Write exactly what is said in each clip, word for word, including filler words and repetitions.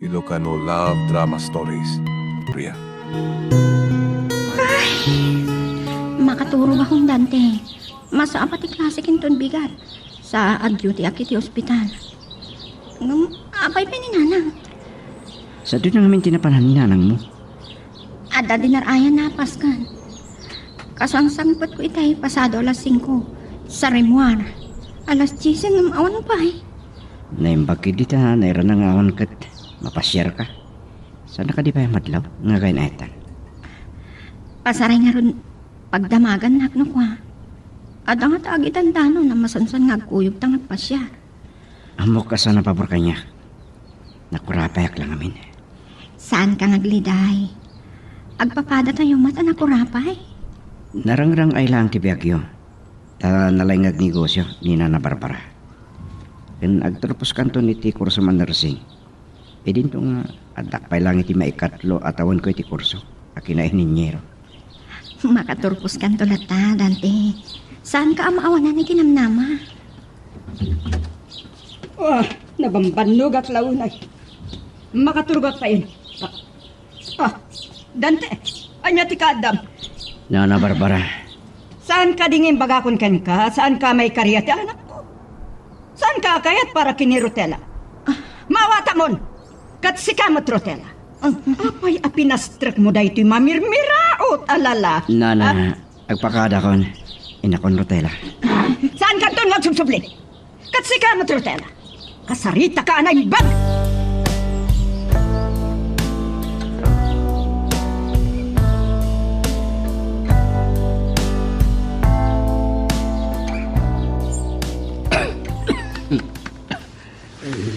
Ilocano Love Drama Stories. Priya. Ay! Makaturog akon, Dante. Masapa ti klase kinton bigat. Sa ag-duty ak iti ospital. Ngem, apay pay ni Nanang? Sadino ngamin ti napanan ni Nanangmo? Adda dinar-ayan a pasken. Kasangsangpetko itay pasado alas singko. Sa rimuar. Alas diyes ngem awan pay. Naimbag ketdi ta nairana nga awan ket mapasiarka. Saan kadi pay a madlaw nga agay-ayaten? Pasaray ngarud pagdamagannak no kua. Adda ngata agidandanon a masansan nga agkuyogta nga agpasiar. Ammok a saan a pabor kaniak. Nakurapayak la ngamin. Saanka nga agliday. Agpapadatayo met a nakurapay. Narangrang-ay laeng ti biagyo. Ta nalaing nga agnegosio ni Nana Barbara. Ken agturposkanton iti kurso a nursing. Idinto nga addak pay laeng iti maikatlo a tawenko iti kurso a kinainhinyero. Makaturposkanto latta, Dante. Saanka a maawanan iti namnama? Ah, nabambannogak la unay. Makaturogak payen. Ah, ah, Dante, ania ti kaaddam? Nana Barbara. Saan kadi nga imbagakon kenka? Saanka a maikaria ti anakko? Saanka a kayat para ken ni Rutela? Ah. Maawatamon! Ket sika met, Rutela. Ah. Apay a pinastrekmo daytoy mamirmiraot a lala? Nana, ah? Agpakadakon. Inakon, Rutela. Saankanton nga agsubsubli? Ket sika met, Rutela. Kasaritaka a naimbag!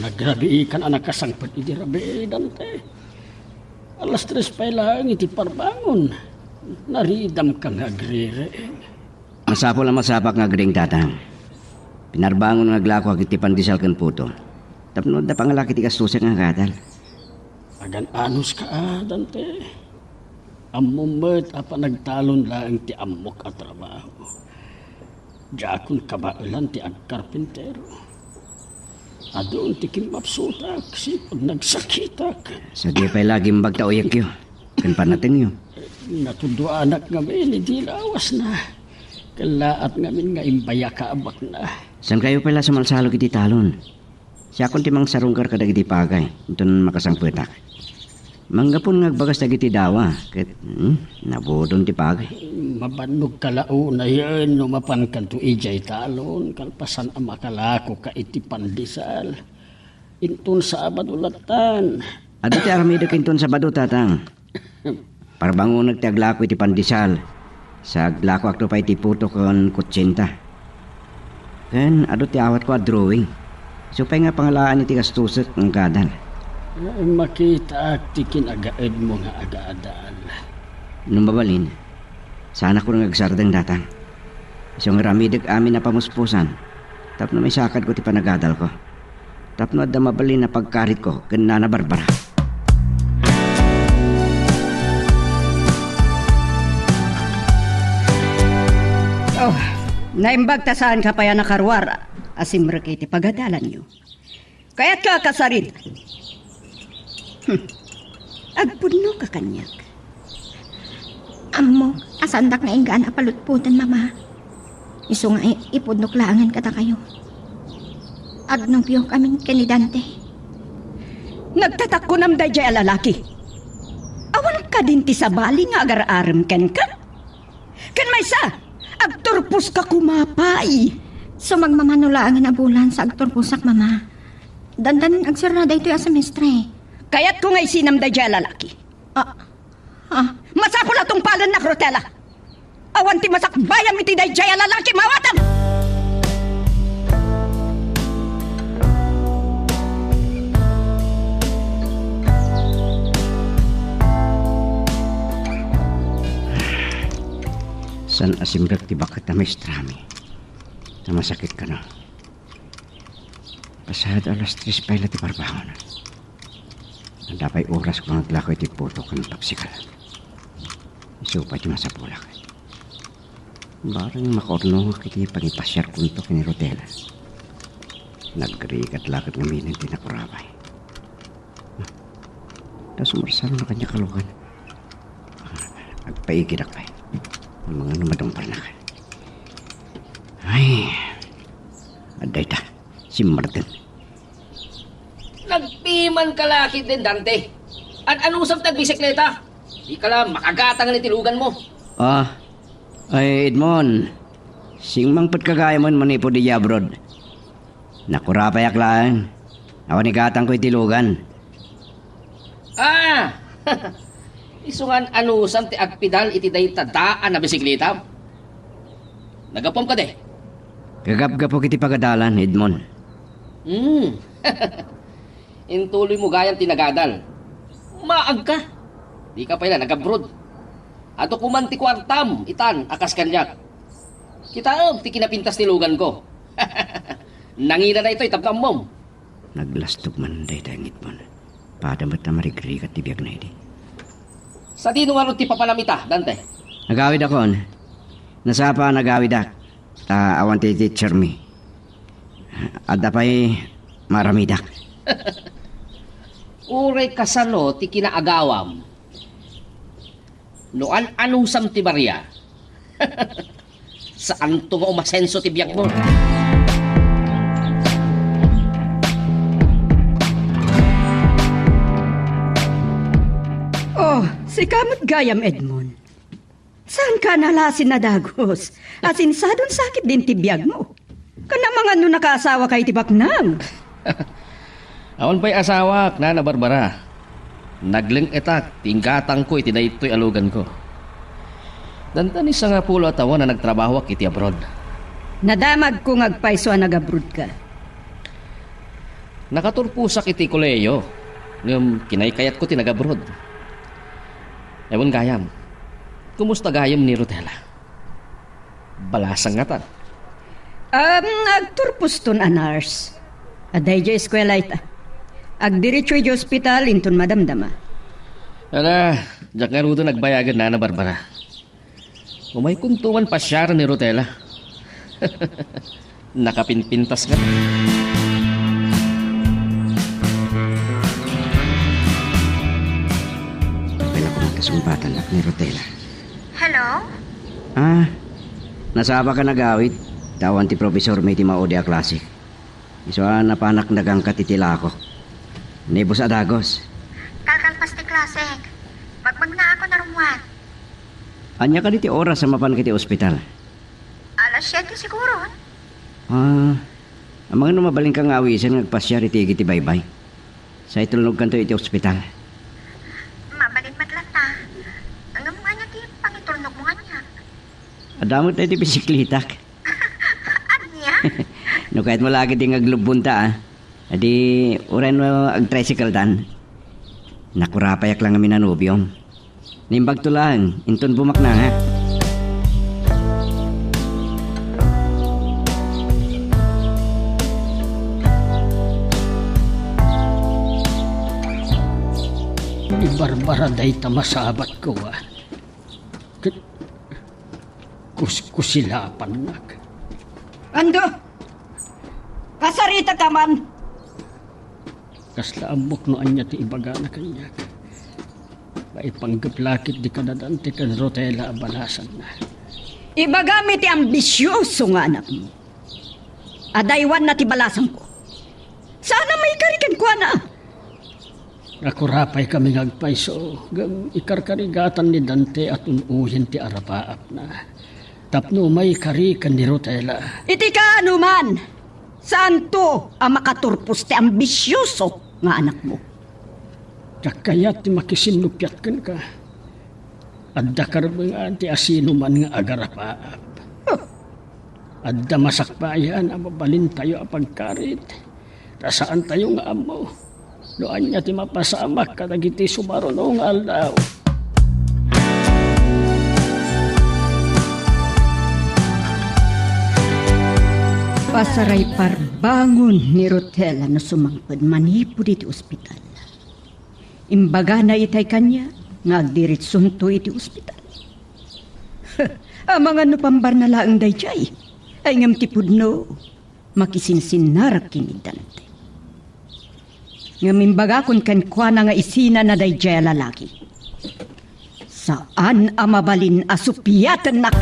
Nagrabiikan a nakasangpet idi rabii, Dante. Alas tres pay laeng iti parbangon. Naridamka nga agriring. Masapul a masapak nga agriing, Tatang. Pinarbangon nga aglakoak iti pandesal ken puto. Tapno adda pangalak iti gastosek nga agadal. Agan-anuska a, Dante. Ammom met a panagtalon laeng ti ammok a trabaho. Diakon kabaelan ti agkarpintero. Adun ti kimmapsutak, sipag nagsakitak. Sadi pay la agimbag ta uyekyo ken panatengyo. Natudloanak ngamin idi lawasna. Kellaat ngamin nga imbayakabakna. Saankayo pay la sumalsalog iti talon. Siakon ti mangsarungkar kadagiti pagay, inton makasangpetak. Manggapun nga agbagas dagiti dawa, ket, hmm, nabudon ti pagay. Mabannogka la unayen no mapankanto idiay talon, kalpasan a makalakoka iti pandesal. Inton Sabado lattan. Adu ti aramidek inton Sabado, Tatang. Parbangonek ti aglako iti pandesal. Sa aglakoakto pay iti puto ken kutsienta. Ken adu ti awatko a drawing. Isu pay nga pangalaan iti gastosek nga agadal. Makitaak ti kinagaedmo nga agadal. No mabalin, saanakon nga agsardeng, Tatang. Isu nga aramidek amin a pamuspusan tapno maisakadko ti panagadalko. Tapno adda mabalin a pagkaritko ken Nana Barbara. Oh, naimbag ta saanka pay a nakaruar a simrek iti pagadalanyo. Kayatko a kasarita. Hmm. Agpudnoka kaniak. Ammok a saandak nga inggaan a palutpoten, Mama. Isu nga i-, ipudnok laengen kadakayo. Agnobiok amin ken ni Dante. Nagtatakkunam daydiay a lalaki. Awan kadin ti sabali nga agar-arem kenka? Ken maysa, agturposka koma pay. Sumagmamano laengen a bulan sa agturposak, Mama. Dandan agserra daytoy a semestre. Kayatko nga isinam daydiay a lalaki. Ah, ah. Masapul a tungpalennak, Rutela. Awan ti masakbayam iti daydiay a lalaki, maawatam! Saan a simrek ti baket a maestrami. Ta masakit kano. Pasado alas tres pay la ti parbangon. Adda pay orasko nga aglako iti puto ken popsicle. Isu pay ti masapulak. Bareng makaurnongak iti pangipasiarkonto ken ni Rutela. Nagrigat la ket ngamin ti nakurapay. Ta sumarsarunak kaniak a lugan. Agpaigidak pay. Amangan no madungparnak. Ay, adda ita, simmarten. Nagpimanka la ketdin, Dante. An-anusam ti agbisikleta? Dika la makagatang iti luganmo. Ah, ay, Edmond, simmangpetka gayam manipud idiay abroad. Nakurapayak laeng. Awan igatangko iti lugan. Ah! Isu nga an-anusam ti agpedal iti dayta daan a bisikletam? Naggapuam kadi? Gagapgapuk iti pagadalan, Edmond. Hmm. Intuloymo gayam ti nagadal. Maagka. Dika pay la nag-abroad. Adu koman ti kuartam itan a kas kaniak. Kitaem ti kinapintas ti luganko. Nangina daytoy tapno ammom. Naglastog man dayta a ngitmon. Pada met a marigrigat ti biagna idi. Sadino ngarud ti papanam ita, Dante? Agawidakon. Nasapa a nagawidak. Ta awan ti teacher mi. Adda pay maaramidak. Uray kasano ti kinaagawam? No an-anusam ti Maria, saanto nga umasenso ti biagmo. Oh, sika met gayam, Edmond. Saanka a nalasin a dagus? Asinsadon sakit din ti biagmo. Ken amangan no nakaasawaka iti baknang. Awan pay asawak, Nana Barbara. Nagleng-etak ti inggatangko iti daytoy a luganko. Danta ni sangapulo a tawen a nagtrabahoak iti abroad. Nadamagko nga agpayso a nag-abroadka. Nakaturposak iti kolehiyo, ngem kinaykayatko ti nag-abroad. Awan gayam, kumusta gayam ni Rutela? Balasang ngatan. Um, agturposton a nurse. Adda idiay eskuela ita. Agdiretso idiay ospital inton madamdama. Ala, diak ngaruden agbayagen, Nana Barbara. Umaykonto man pasiaren ni Rutela. Nakapinpintas ka. Kailangan ko magkasumpatan ni Rutela. Hello? Ah, nasapa ka nagawid? Tawan ti profesor mi ti maudi a klase. Isu a napanak nagangkat iti lako. Nibus a dagus. Kalkalpas ti klasek. Magmagna ako narummuan. Ania kadi ti oras a mapanka iti ospital? Alas siete siguro. Ah, amangan no mabalinka nga awisen nga agpasiar iti igid ti baybay. Sa itulnogkanto iti ospital. Mabalin met latta. Ngem ania ti pangitulnogmo kaniak? Adda met dayta ti bisikletak. Ania? No kayatmo la ketdi nga aglubbonta, a. Adi, uray no agtricycle-tan. Nakurapayak la ngamin a nobiom. Naimbagto laeng, inton bumaknangak. Ni Barbara dayta masabatko, a. Ket kuskusilapannak. Ando! Kasarita ka man! Kasla ammok no ania ti ibagana kaniak. Maipanggep la ketdi kada Dante ken Rutela a balasanna. Ibagam iti ambisioso nga anakmo. Adaywanna ti balasangko. Saan a maikari kenkuana. Nakurapaykami nga agpayso, ngem ikarkarigatan ni Dante a tun-oyen ti arapaapna. Tapno maikari ken ni Rutela. Iti kaano man, saanto a makaturpos ti ambisioso nga anakmo. Diak kayat ti makisinnupiat kenka. Adda karbengan ti asinoman nga agarapaap. Huh. Adda masakbayan a mabalintayo a pagkarit, ta saantayo nga ammo no ania ti mapasamak kadagiti sumaruno nga aldaw. Pasarayparbangon ni Rutela no sumangpet manipud iti ospital. Imbagana itay kaniak nga agdiretsonto iti ospital. Amangan no pambarna laeng daydiay. Ay ngem ti pudno, makisinsinnarak ken ni Dante. Ngem imbagakon kenkuana nga isinana daydiay a lalaki. Saan a mabalin a supiatennak.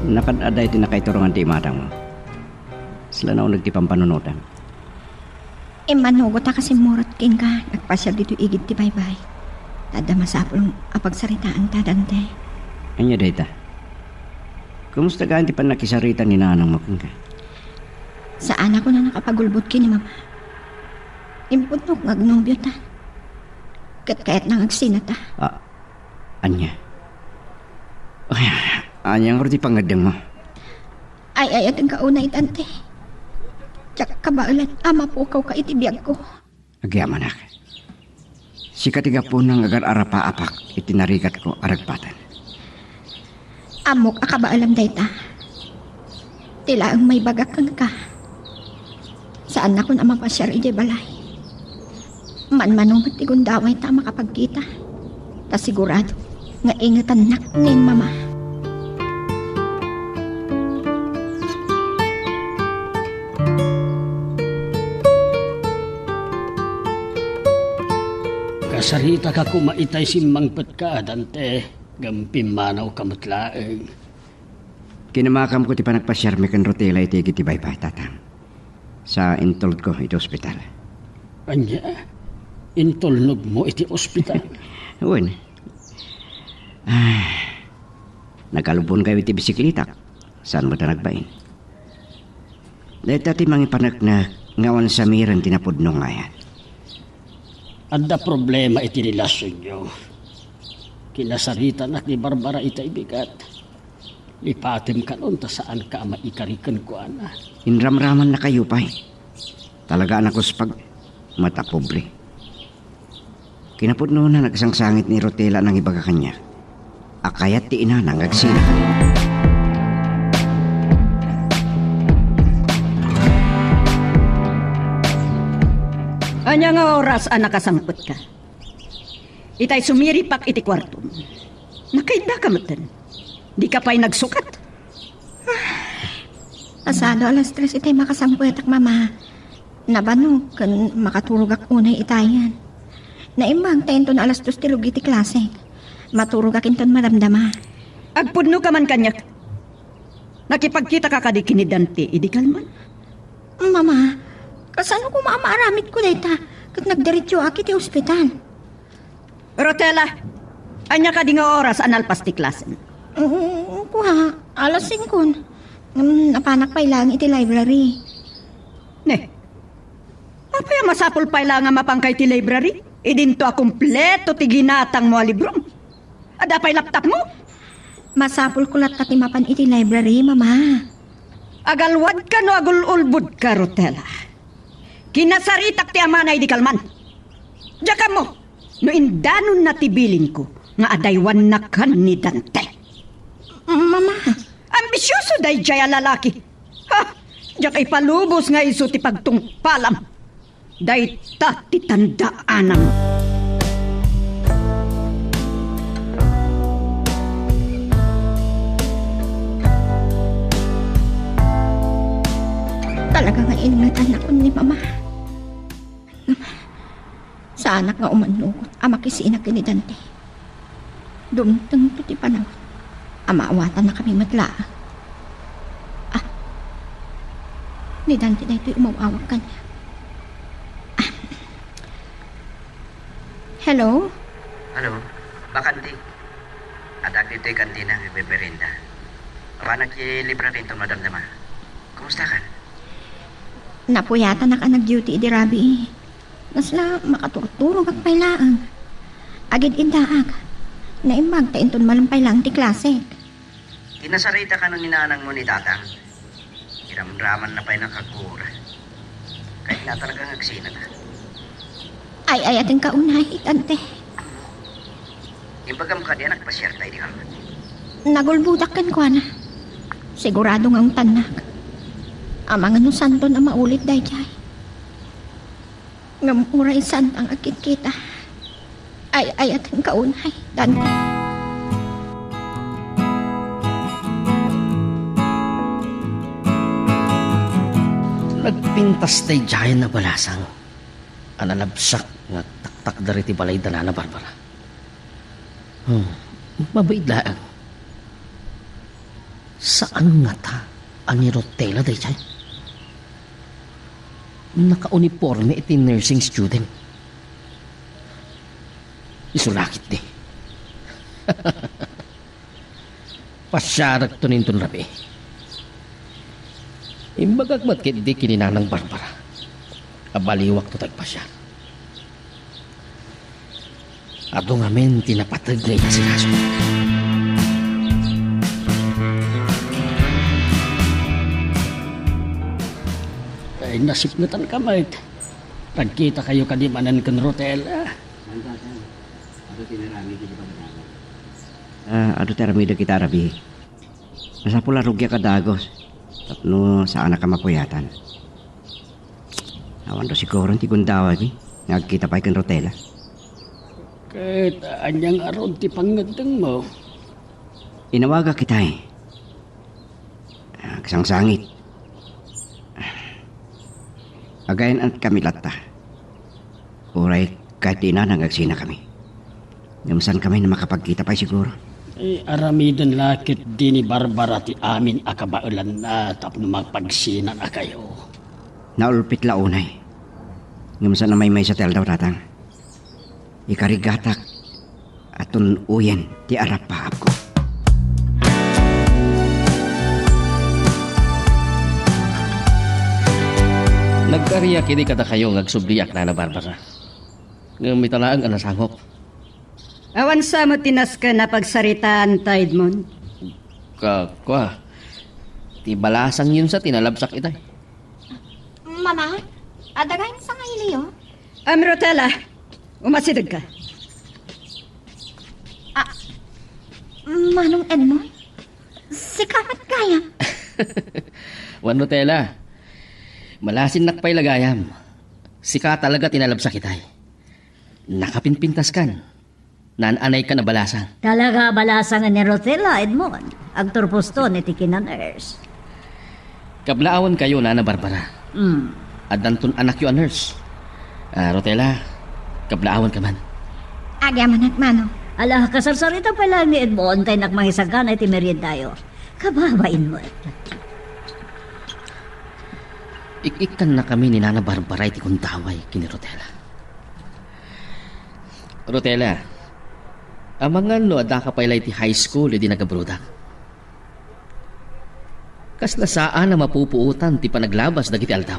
Nakaad-adda iti nakaiturongan ti imatangmo. Sila nauneg ti pampanunotem. Immanugot a kasimmurot kenka, nagpasiar ditoy igid ti baybay. Ta adda masapul a pagsaritaanta, Dante. Ania dayta? Kumusta gayam ti pannakisarita ni nanangmo kenka? Saanak a nakapagulbod ken ni mama. Impudnok nga agnobiota. Ket kayatna nga agsinata. Ah, ania? Ay, ania ngarud ti pangngeddengmo? Ay-ayatenka unay, Dante. Diak kabaelan a mapukawka iti biagko. Agyamanak. Sika ti gapuna nga agar-arapaapak iti narigatko a ragpaten. Ammok a kabaelam dayta. Ti laeng maibagak kenka. Saannakon a mapasiar idiay balay. Manmano met ti gundawayta a makapagkita. Ta sigurado nga ingetannak ni mama. Kasaritak a koma itay simmangpetka, Dante, ngem pimmanawka met laeng. Kinamakamko ti panagpasiarmi ken Rotela iti igid ti baybay, Tatang. Sa intulodko iti ospital. Ania? Intulnogmo iti ospital? Wen. Ah, nagalubonkayo iti bisikletak. Saan met a nagbain? Dayta ti mangipaneknek nga awan samiren ti napudno nga ayan. Adda problema iti relasionyo. Kinasaritanak ni Barbara itay bigat. Lipatem kanon ta saanka a maikari kenkuana. Inramramannakayo pay. Talaga a nakuspag, matapobre. Kinapudnona, nagsangsangit ni Rotela a nangibaga kaniak a kayat ti inana nga agsina. Ania nga oras a nakasangpetka? Itay sumiripak iti kuartom. Nakaiddaka metten. Dika pay nagsukat. Pasado alas tres itay makasangpetak, Mama. Nabannog ken makaturogak unay itayen. Naimbag ta inton alas dos ti rugi ti klasek. Maturogak inton madamdama. Agpudnoka man kaniak. Nakipagkitaka kadi ken ni Dante idi kalman? Mama, kasano koma a maaramidko dayta ket nagdiretsoak iti ospital? Rotela, ania kadi nga oras a nalpas ti klasem? Mm, kua, alas singko. Mm, napanak pay laeng iti library. Ne, apay a masapul pay laeng a mapanka iti library? Idinto a kompleto ti ginatangmo a librom. Adda pay laptopmo? Masapulko latta ti mapan iti library, Mama. Agalwadka no agul-ulbodka, Rotela. Kinasaritak ti amana idi kalman. Diak ammo no indanonna ti bilinko nga adaywannakan ni Dante. Mama. Ambisioso daydiay a lalaki. Ha! Diak ipalubos nga isu ti pagtungpalam. Dayta ti tandaanam. Talaga nga inngatan nakon ni Mama. Saanak nga umannugot a makisina ken ni Dante. Dumtengto ti panawat a maawatannakami met laeng. Ah, ni Dante daytoy umaw-awag kaniak. Ah. Hello? Hello, bakante. Adda ditoy kantina nga agmerienda. Awanak ti library inton madamdama. Kumustakan? Napuyatanak a nag-duty idi rabii. Kasla makaturturogak pay laeng. Agid-iddaak. Naimbag ta inton malem pay laeng ti klasek. Kinasarita kanon ni nanangmo ni Tatang. Iramramanna pay nga agkura. Kayatna talaga nga agsinata. Ay-ayatenka unay, Tante. Imbagam kadi a nagpasiarta idi kalman? Nagulbodak kenkuana. Sigurado nga ungtannak. Amangan no saanton a maulit daydiay. Ngem uray saanta nga agkitkita, ay-ayatenka unay, Dante. Pintas daydiayen a balasang a nalabsak nga agtaktakder iti balay da Nana Barbara. Hmm, mabaid laeng. Saan ngata a ni Rotela daydiay? Nakauniporme iti nursing student. Isu la ketdi. Pasiarekto inton rabii. Imbagak met ketdi ken ni Nanang Barbara a baliwakto ti agpasiar. Adu ngamin ti napateg nga inasikaso. Ay, nasipngetanka met. Nagkitakayo kadi manen ken Rotela? Adu ti inaramid iti pagadagan. Ah, adu ti aramidek ita a rabii. Masapul a rugiak a dagus tapno saanak a mapuyatan. Awan do siguron ti gundaway nga agkita pay ken Rotela. Ket ania ngarud ti pangngeddengmo? Inawagak itay. Agsangsangit. Agayan-ankami latta. Uray kayat ti inana nga agsinakami. Ngem saankami a makapagkita pay siguro. Eh, aramiden la ketdi ni Barbara ti amin a kabaelanna tapno mapagsinakayo. Naulpit la unay. Ngem saan a maymaysa ti aldaw, Tatang. Ikarigatak a tun-oyen ti arappaapko. Nagkariak idi kadakayo nga agsubliak, Nana Barbara. Ngem ita laeng a nasangok. Awan sa met ti nasken a pagsaritaanta, Edmond. Ka-, kua, ti balasangyon sa ti nalabsak itay. Mama, adda gayam sangailiyo? Am, Rotela, umasidegka. Ah, Manong Edmond? Sika met gayam? Wen, Rotela, malasinnak pay la gayam. Sika talaga ti nalabsak itay. Nakapinpintaskan. Naan-anaykan a balasang. Talaga a balasang ni Rotela, Edmond. Agturposton iti kina-nurse. Kablaawankayo, Nana Barbara. Mm. Addanton anakyo a nurse. Ah, Rotela, kablaawanka man. Agyamanak, Manong. Ala, kasarsarita pay laeng ni Edmond, ta innak mangisagana iti meriendayo. Kababain met. Ik-ikkannakami ni Nana Barbara iti gundaway ken ni Rotela. Rotela, amangan no addaka pay la iti high school idi nagabrodak? Kasla saan a mapupuotan ti panaglabas dagiti aldaw.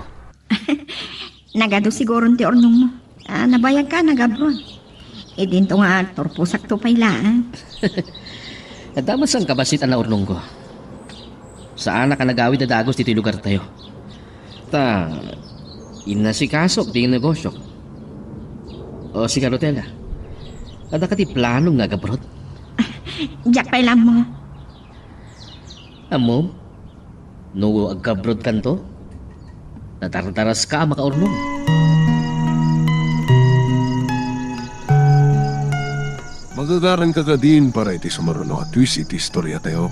Nagadu siguron ti urnongmo. Ah, nabayagka nag-abroad. Idinto nga agturposakto pay laeng. Adda met sangkabassit a naurnongko. Saanak a nagawid a dagus ditoy lugartayo. Ta, inasikasok ti negosiok. O, sika, Rotela, adda kadi plano nga agabroad? Diak pay la ammo. Ammom, no agabroadkanto, nadardaraska a makaurnong. Magagaranka kadin para iti sumaruno a twist iti istoriatayo.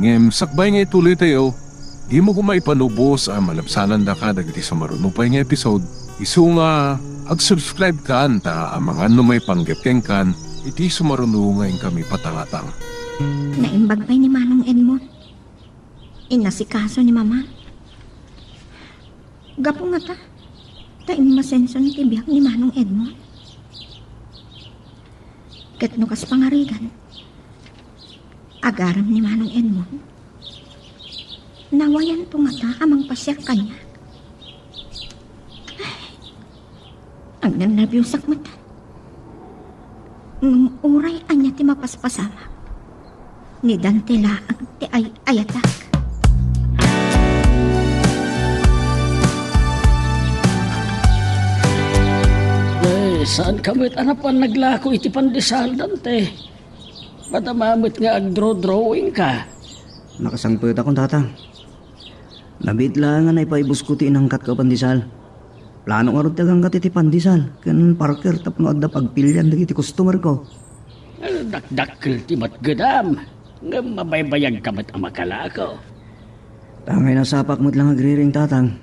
Ngem sakbay nga ituloytayo, dimo koma ipanubos a malabsanandaka dagiti sumaruno pay nga episode, isu nga ag-subscribe-kan ta amangan no maipanggep kenkan iti sumaruno nga inkami patangatang. Naimbag pay ni Manong Edmond. Inasikaso ni Mama. Gapu ngata ta immasenson ti biag ni Manong Edmond. Ket no kas pangarigan, agarem ni Manong Edmond, nawayanto ngata a mangpasiar kaniak. Ay, agnanabiusak met. Ngem uray ania ti mapaspasamak, ni Dante laeng ti ay-ayatak. Eh, saanka met a napan naglako iti pandesal, Dante? Madama met nga agdrawdrawingka. Nakasangpetakon, Tatang. Nabiit laeng a naipaibusko ti inangkatka a pandesal. Plano ngarud ti agangkat iti pandesal ken Parker tapno adda pagpilian dagiti customerko. Dakdakkel ti matgedam, ngem mabaybayagka met a makalako. Tangay nasapak met la nga agriring, Tatang.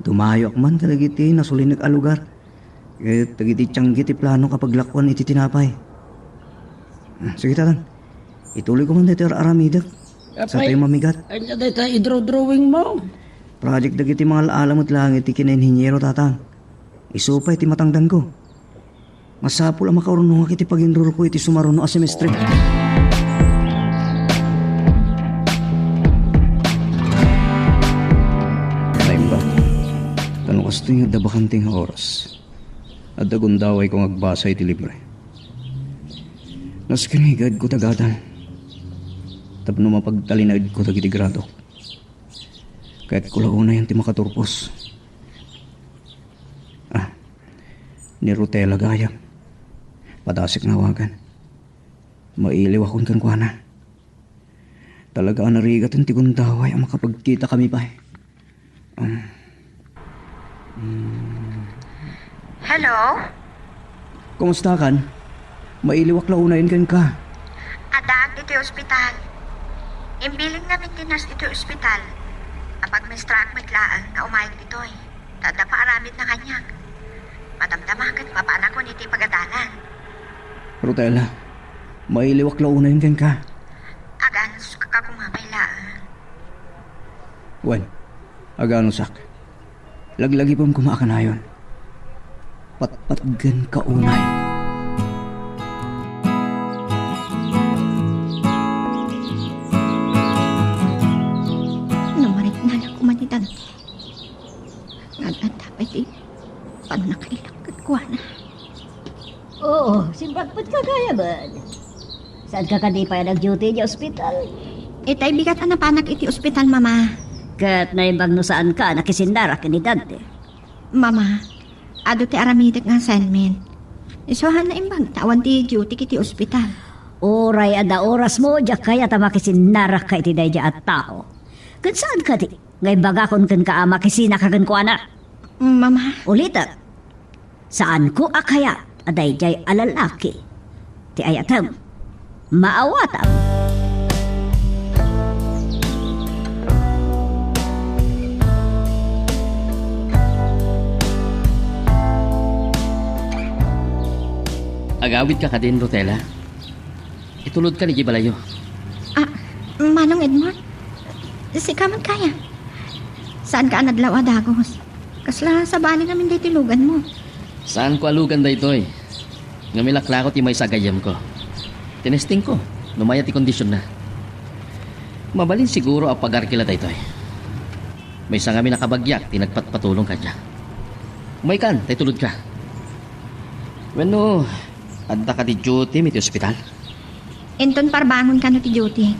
Dumayoak man kadagiti nasulinek a lugar, ket dagiti tianggi ti planok a paglakuan iti tinapay. Ah, sige, Tatang. Ituloyko man daytoy ar-aramidek. Apay, satay mamigat. Ania dayta idrawdrawingmo? Project dagiti mangal-ala met laeng iti kinainhiniero, Tatang. Isu pay ti matangdanko. Masapul a makaurnongak iti paginrulko iti sumaruno a semestre. Naimbag. Ta no kastoy nga adda bakante nga oras, adda gundawayko nga agbasa iti libre. Naskirigaedko ta gadan tapno mapagtalinaedko dagiti gradok. Kayatko la unayen ti makaturpos. Ah, ni Rutela gayam. Padasek nga awagan. Mailiwakon kenkuana. Talaga a narigaten ti gundaway a makapagkitakami pay. Um, mm. Hello? Kumustakan? Mailiwak la unayen kenka. Addaak iti ospital. Imbilin ngamin ti nurse iti ospital. Apagmestraak met laeng nga umayeg ditoy. Ta adda paaramidna kaniak. Madamdama ket mapaanakon iti pagadalan. Rutela, mailiwak la unayen kenka. Aganuska koma pay laeng. Wen, aganusak. Laglagipem koma a kanayon. Patpatgenka unay. No mariknana koma ni Dante, nga adda pay ti pannakailak kenkuana. Oo, simbagpet ka gayam. Saanka kadi pay a nag-duty iti ospital? Itay bigat a napanak iti ospital, Mama. Ket naimbag no saanka a nakisinnarak ken ni Dante. Mama, adu ti aramidek nga assignment. Isu a naimbag ta awan ti duty iti ospital. Uray adda orasmo, diak kayat a makisinnarakka iti daydiay a tao. Ket saan kadi nga imbagakon kenka a makisinaka kenkuana? Mama. Ulitek, saanko a kayat a daydiay a lalaki ti ayatem maawatam. Agawidka kadin, Rutela? Itulodkan idiay balayyo. Ah, Manong Edmond? Sika met kaya? Saanka a nadlaw a dagus? Kasla sabali ngamin daytoy luganmo? Saanko a lugan daytoy. Ngem ilaklako ti maysa a gayyemko. Tinestingko no mayat ti kondisionna. Mabalin siguro a pagarki la daytoy. Maysa ngamin a kabagiak ti nagpatpatulong kaniak. Umaykan, ta itulodka. Wenno, adda kadi duty iti ospital? Inton parbangon kano ti duty.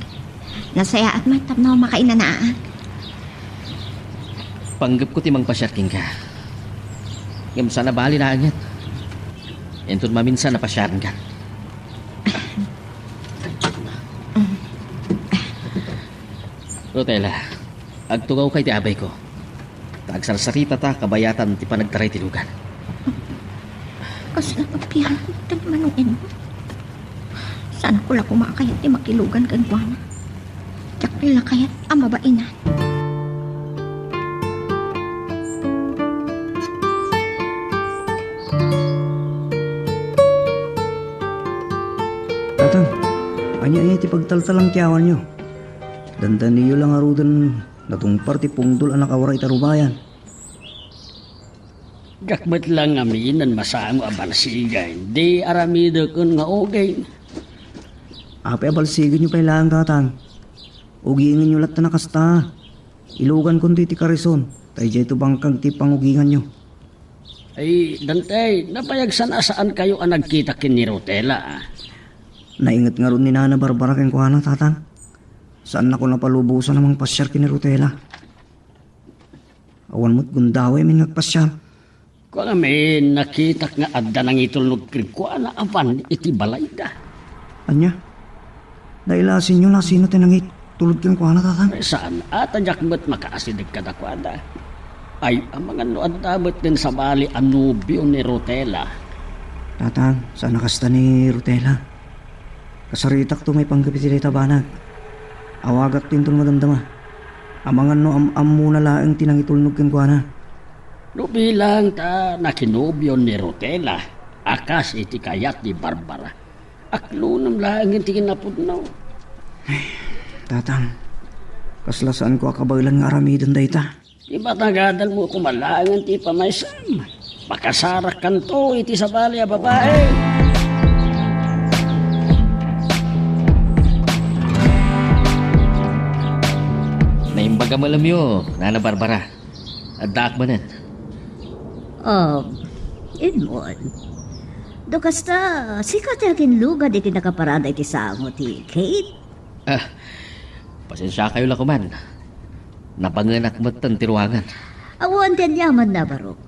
Nasayaat met tapno makainanaak. Panggepko ti mangpasiar kenka. Ngem saan a bali laengen. Inton maminsan a pasiarenka. Rutela, agtugawka iti abayko. Ta agsarsaritata kabayatan ti panagtaray ti lugan. Kasla agpian ti manuin mo. Saanko la koma a kayat ti makilugan kenkuana. Diak la kayat a mabainan. Tatang, ania, ania ti pagtaltalangkiawanyo? Dandaniyo la ngaruden natungpar ti pungtol a nakaura iti arubayan. Diak met la ngamin a masamo a balsigen ti aramidekon nga uging. Apay a balsigenyo pay laeng, Tatang? Ugingenyo latta a kasta. Ilugankonto iti karison, ta idiayto bangkag ti panguginganyo. Ay, Dante, napayagsana a saankayo a nagkita ken ni Rutela, a? Nainget ngarud ni Nana Barbara kenkuana, Tatang. Saannakon a palubosan a mangpasiar ken ni Rutela. Awan met gundaway amin nga agpasiar. Kua ngamin, nakitak nga adda nangitulnog kenkuana apan iti balayda. Ania? Nailasinyo la sino ti nangitulnog kenkuana, Tatang? Saan, a, ta diak met makaasideg kadakuada. Ay, amangan no adda met ken sabali a nobio ni Rutela. Tatang, saan a kasta ni Rutela. Kasaritakto maipanggep iti dayta banag. Awagakto inton madamdama. Amangan no am-ammona laeng ti nangitulnog kenkuana. No bilang ta nakinobio ni Rutela, a kas iti kayat ni Barbara, aklonem laeng ti kinapudno. Tatang, kasla saanko a kabaelan nga aramiden dayta. Ti panagadalmo koma laeng ti pamaysam. Makasarakkanto iti sabali a babae. Naimbag a malemyo, Nana Barbara. Addaak manen. Um, Edmond. No kasta, sika ti aginlugad iti nakaparada iti sango ti Kate? Ah, pasensiakayo la koman. Nabangenak metten ti ruangan. Awan ti aniamanna, Barok.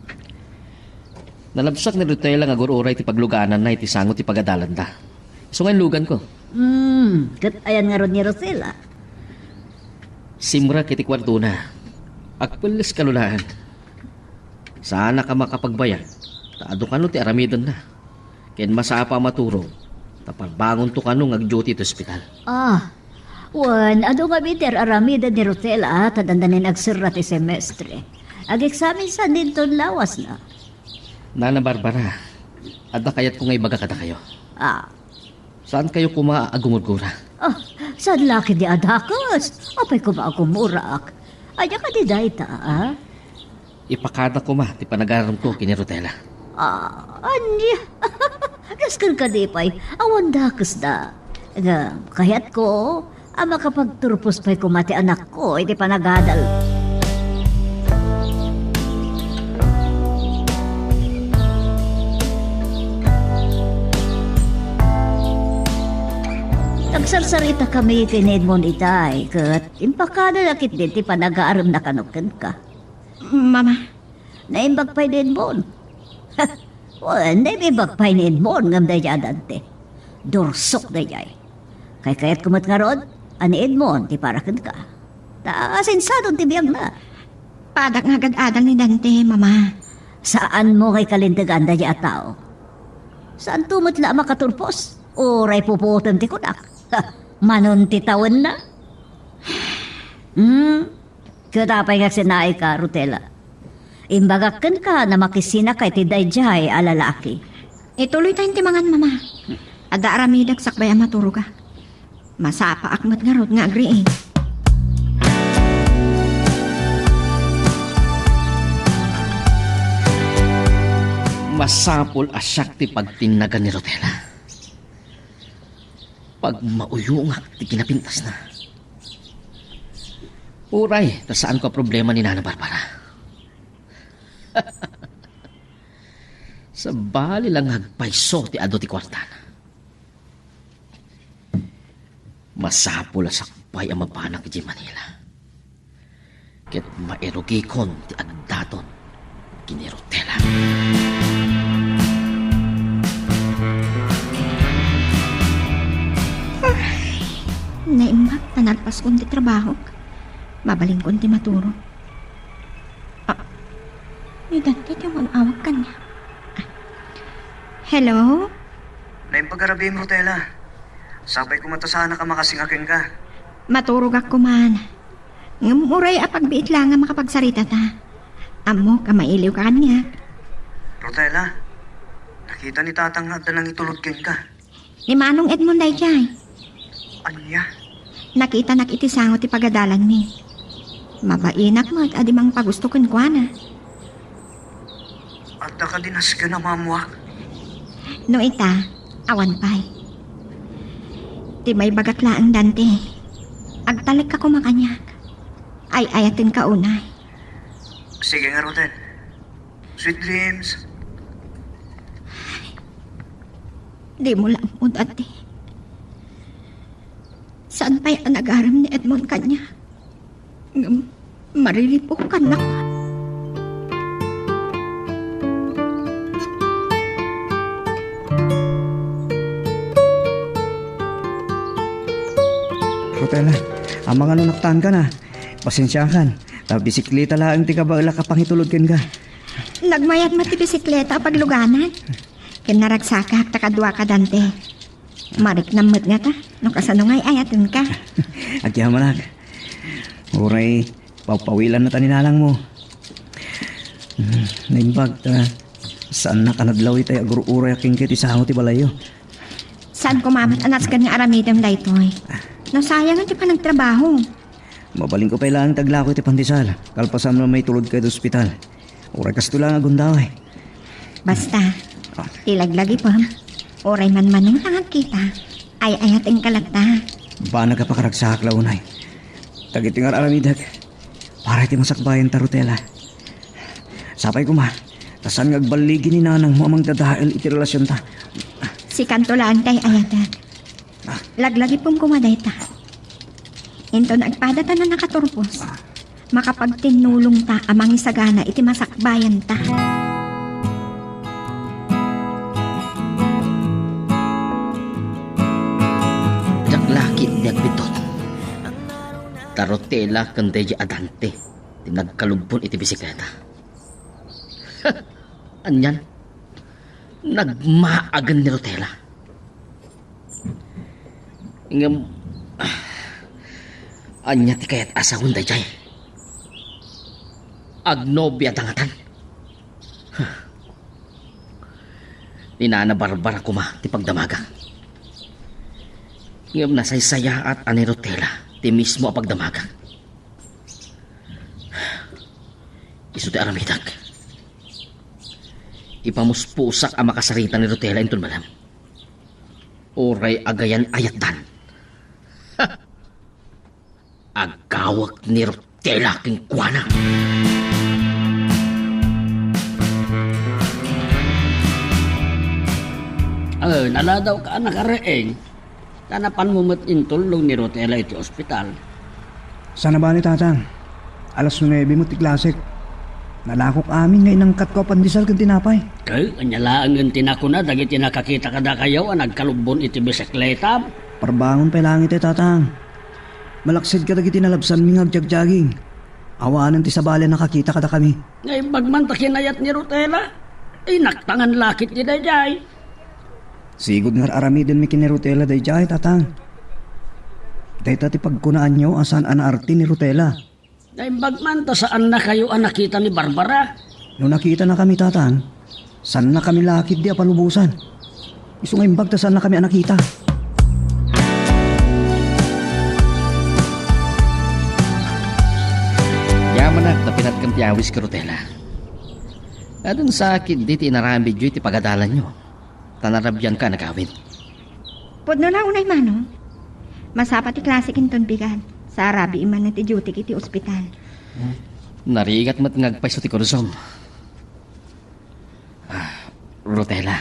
Nalabsak ni Rutela nga agur-uray ti paglugananna iti sango ti pagadalanda. Isu nga inluganko. Hmm, ket ayan ngarud ni Rutela? Simrek iti kuartona. Agpelles kalulaen. Saanak a makapagbayag, ta adu kano ti aramidenna. Ken masapa a maturog, ta parbangonto kano nga agduty iti ospital. Ah, wen, adu ngamin ti ar-aramiden ni Rutela, ah, ta dandanin agserra ti semestre. Ageksamin san dinton lawasna. Nana Barbara, adda kayatko nga ibaga kadakayo. Ah. Saankayo koma a gumurgura? Ah, saan la ketdi a dakes? Apay koma a gumurak? Ania kadi dayta, ah? Ipakada koma ti panagaremko ken ni Rutela. Ah, ania? Nasken kadi pay, awan dakesda. Ngem, kayatko a makapagturpos pay koma ti anakko iti panagadal. Nagsarsaritakami ken ni Edmond itay, ket impakadana ketdi ti panagaremna kano kenka. Mama. Naimbag pay ni Edmond. Wen, naimbag pay ni Edmond ngem daydiay a Dante. Dursok daydiay. Kaykayatko met ngarud a ni Edmond ti para kenka. Ta asinsadon ti biagna. Padak nga agad-adal ni Dante, Mama. Saanmo nga ikalintegan daydiay a tao. Saanto met la a makaturpos? Uray pupuotem ti kunak. Manon ti tawenna? Hmm? Ket apay nga agsinaika, Rutela? Imbagak kenka a makisinaka iti daydiay a lalaki. Ituloytayon ti mangan, Mama. Adda aramidek sakbay a maturogak. Masapaak met ngarud nga agriing. Masapul a siak ti pagtinnagan ni Rutela. Pagmauyongak ti kinapintasna. Uray ta saanko a problema ni Nana Barbara. Sabali la nga agpayso ti adu ti kuartana. Masapul a sakbay a mapanak idiay Manila. Ket mairugikon ti agdaton ken ni Rutela. Ay, naimbag ta nalpaskon ti trabahok. Mabalinkon ti maturog. Ah, ni Dante ti umawag kaniak. Ah. Hello? Naimbag a rabiim, Rutela. Sapay koma ta saanak a makasinga kenka. Maturogak koman. Ngem uray a pagbiit laeng a makapagsaritata. Ammok a mailiwka kaniak. Rutela, nakita ni Tatang nga adda nangitulod kenka. Ni Manong Edmond daydiay. Ania? Nakitanak iti sango ti pagadalanmi. Mabainak met a di mangpagusto kenkuana. Adda kadi nasken a maammoak? No ita, awan pay. Ti maibagak laeng, Dante, agtalekka koma kaniak. Ay-ayatenka unay. Sige ngaruden. Sweet dreams. Dimo la ammo, Dante. Saan pay a nagarem ni Edmond kaniak? Ngem mariripukannaka. Rutela, amangan no naktaenkan a. Pasensiakan, ta bisikleta laeng ti kabaelak a pangitulod kenka. Nagmayat met ti bisikleta a pagluganan. Ken naragsakak ta kaduaka, Dante. Mariknam met ngata no kasano nga ay-ayatenka. Agyamanak. Uray pawpawilan na ta ni nanangmo. Hmm, naimbag ta saannak a nadlaw itay agur-uray a kenka iti sango ti balayyo. Saan koma met a nasken nga aramidem daytoy. Nasayangan ti panagtrabaho. Mabalinko pay laeng ti aglako iti pandesal, kalpasan no maitulodka iti ospital. Uray kastoy laeng a gundaway. Basta, ah, ti laglagipem, uray manmanong nga agkita, ay-ayatenka latta. Banag a pakaragsak la unay. Dagiti nga ar-aramidek, para iti masakbayan ta, Rutela. Sapay koma, ta saan nga agballigi ni nanangmo a mangdadael iti relasionta. Sikanto laeng ti ay-ayatek. Laglagipem koma dayta. Inton agpadata a nakaturpos, makapagtinnulongta a mangisagana iti masakbayanta. Diak la ketdi agbiddut. Ta Rutela ken daydiay a Dante ti nagkalubbon iti bisikleta. Anian? Nagmaagen ni Rutela. Ngem, ania ti kayat a sawen daydiay? Agnobiada ngatan? Ni Nana Barbara koma ti pagdamaga. Ngem nasaysayaat a ni Rutela ti mismo a pagdamaga. Isu ti aramidek. Ipamuspusak a makasarita ni Rutela inton malem. Uray agayan-ayatdan. Agawek ni Rutela kenkuana. Eh, naladawka a nakareeng. Ta napanmo met intullong ni Rutela iti ospital. Saan a bale, Tatang. Alas nuebe met ti klasek. Nalakok amin nga inangkatko a pandesal ken tinapay. Ket ania laengen ti nakuna dagiti nakakita kadakayo a nagkalubbon iti bisikleta? Parbangon pay laeng itay, Tatang. Malaksid kadagiti nalabsanmi nga agjagjaging. Awanen ti sabali a nakakita kadakami. Naimbag man ta kinayat ni Rutela. Inaktangan la ketdi daydiay. Sigud nga ar-aramidenmi ken ni Rutela daydiay, Tatang. Dayta ti pagkunaanyo a saan a naarte ni Rutela. Naimbag man ta saannakayo a nakita ni Barbara. No nakitanakami, Tatang, saannakami la ketdi a palubosan. Isu nga imbag ta saannakami a nakita. Yamanak ta pinatkem ti awis ken Rutela. Adun sa ketdi ti inaramidyo iti pagadalanyo. Ta narabianka a nagawid. Pudno la unay, Manong. Masapa ti klasek inton bigat. Sa arabii man ti duty iti ospital. Narigat met nga agpayso ti kursom. Ah, Rutela.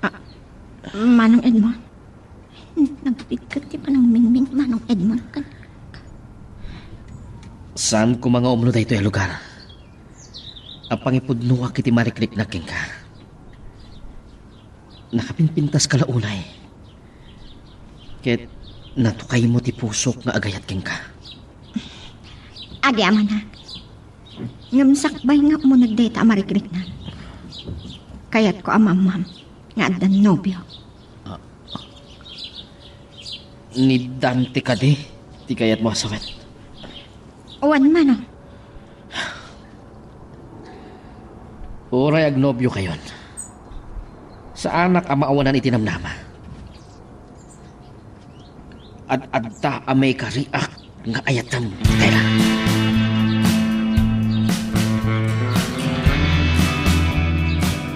Ah, Manong Edmond. Nagpigket ti panangmingming, Manong Edmond. Kan- Saan koma nga umno daytoy a lugar a pangipudnoak iti marikriknak kenka. Nakapinpintaska la unay. Ket natukaymo ti pusok nga agayat kenka. Agyamanak. Ngem sakbay nga umuneg dayta a marikriknak, kayatko a mammam nga addan nobio. Ah. Ni Dante kadi ti kayatmo a sawet? Wen, Manong. Uray agnobiokayon, saanak a maawanan iti namnama. Ad-adda a maikariak nga ayatem, Stella.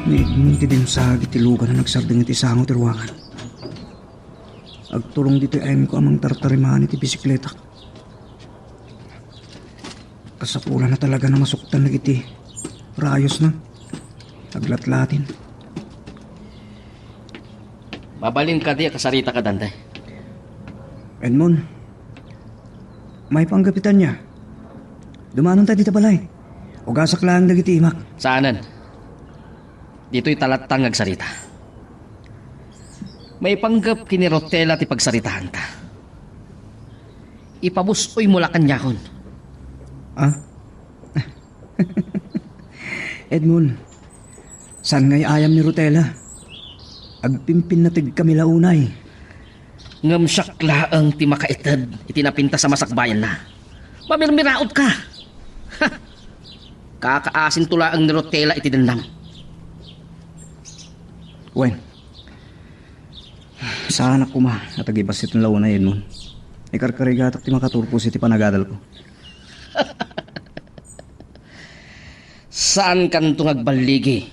Ni Edmond ti dimsag iti lugan a nagsardeng iti sango ti ruangan. Agturong ditoy ayanko a mangtartariman iti bisikletak. Kasapulan a talaga a masuktan dagiti rayosna. Aglatlatin. Mabalin kadi a kasarita ka, Dante? Edmond, maipanggep ita ania? Dumanonta dita balay. Ugasak laeng dagiti imak. Saanen. Ditoy ta latta nga agsarita. Maipanggep ken ni Rutela ti pagsaritaanta. Ipabus-oymo la kaniakon. Ah? Edmond, saan nga ay-ayam ni Rutela? Agpimpinnategkami la unay. Ngem siak laeng ti makaited iti napintas a masakbayanna. Mamirmiraotka! Ha! Kakaasinto laeng ni Rutela iti dennam. Wen, saanak koma a tagibassit la unay, Edmond. Ikarkarigatak ti makaturpos iti panagadalko. Saankanto nga agballigi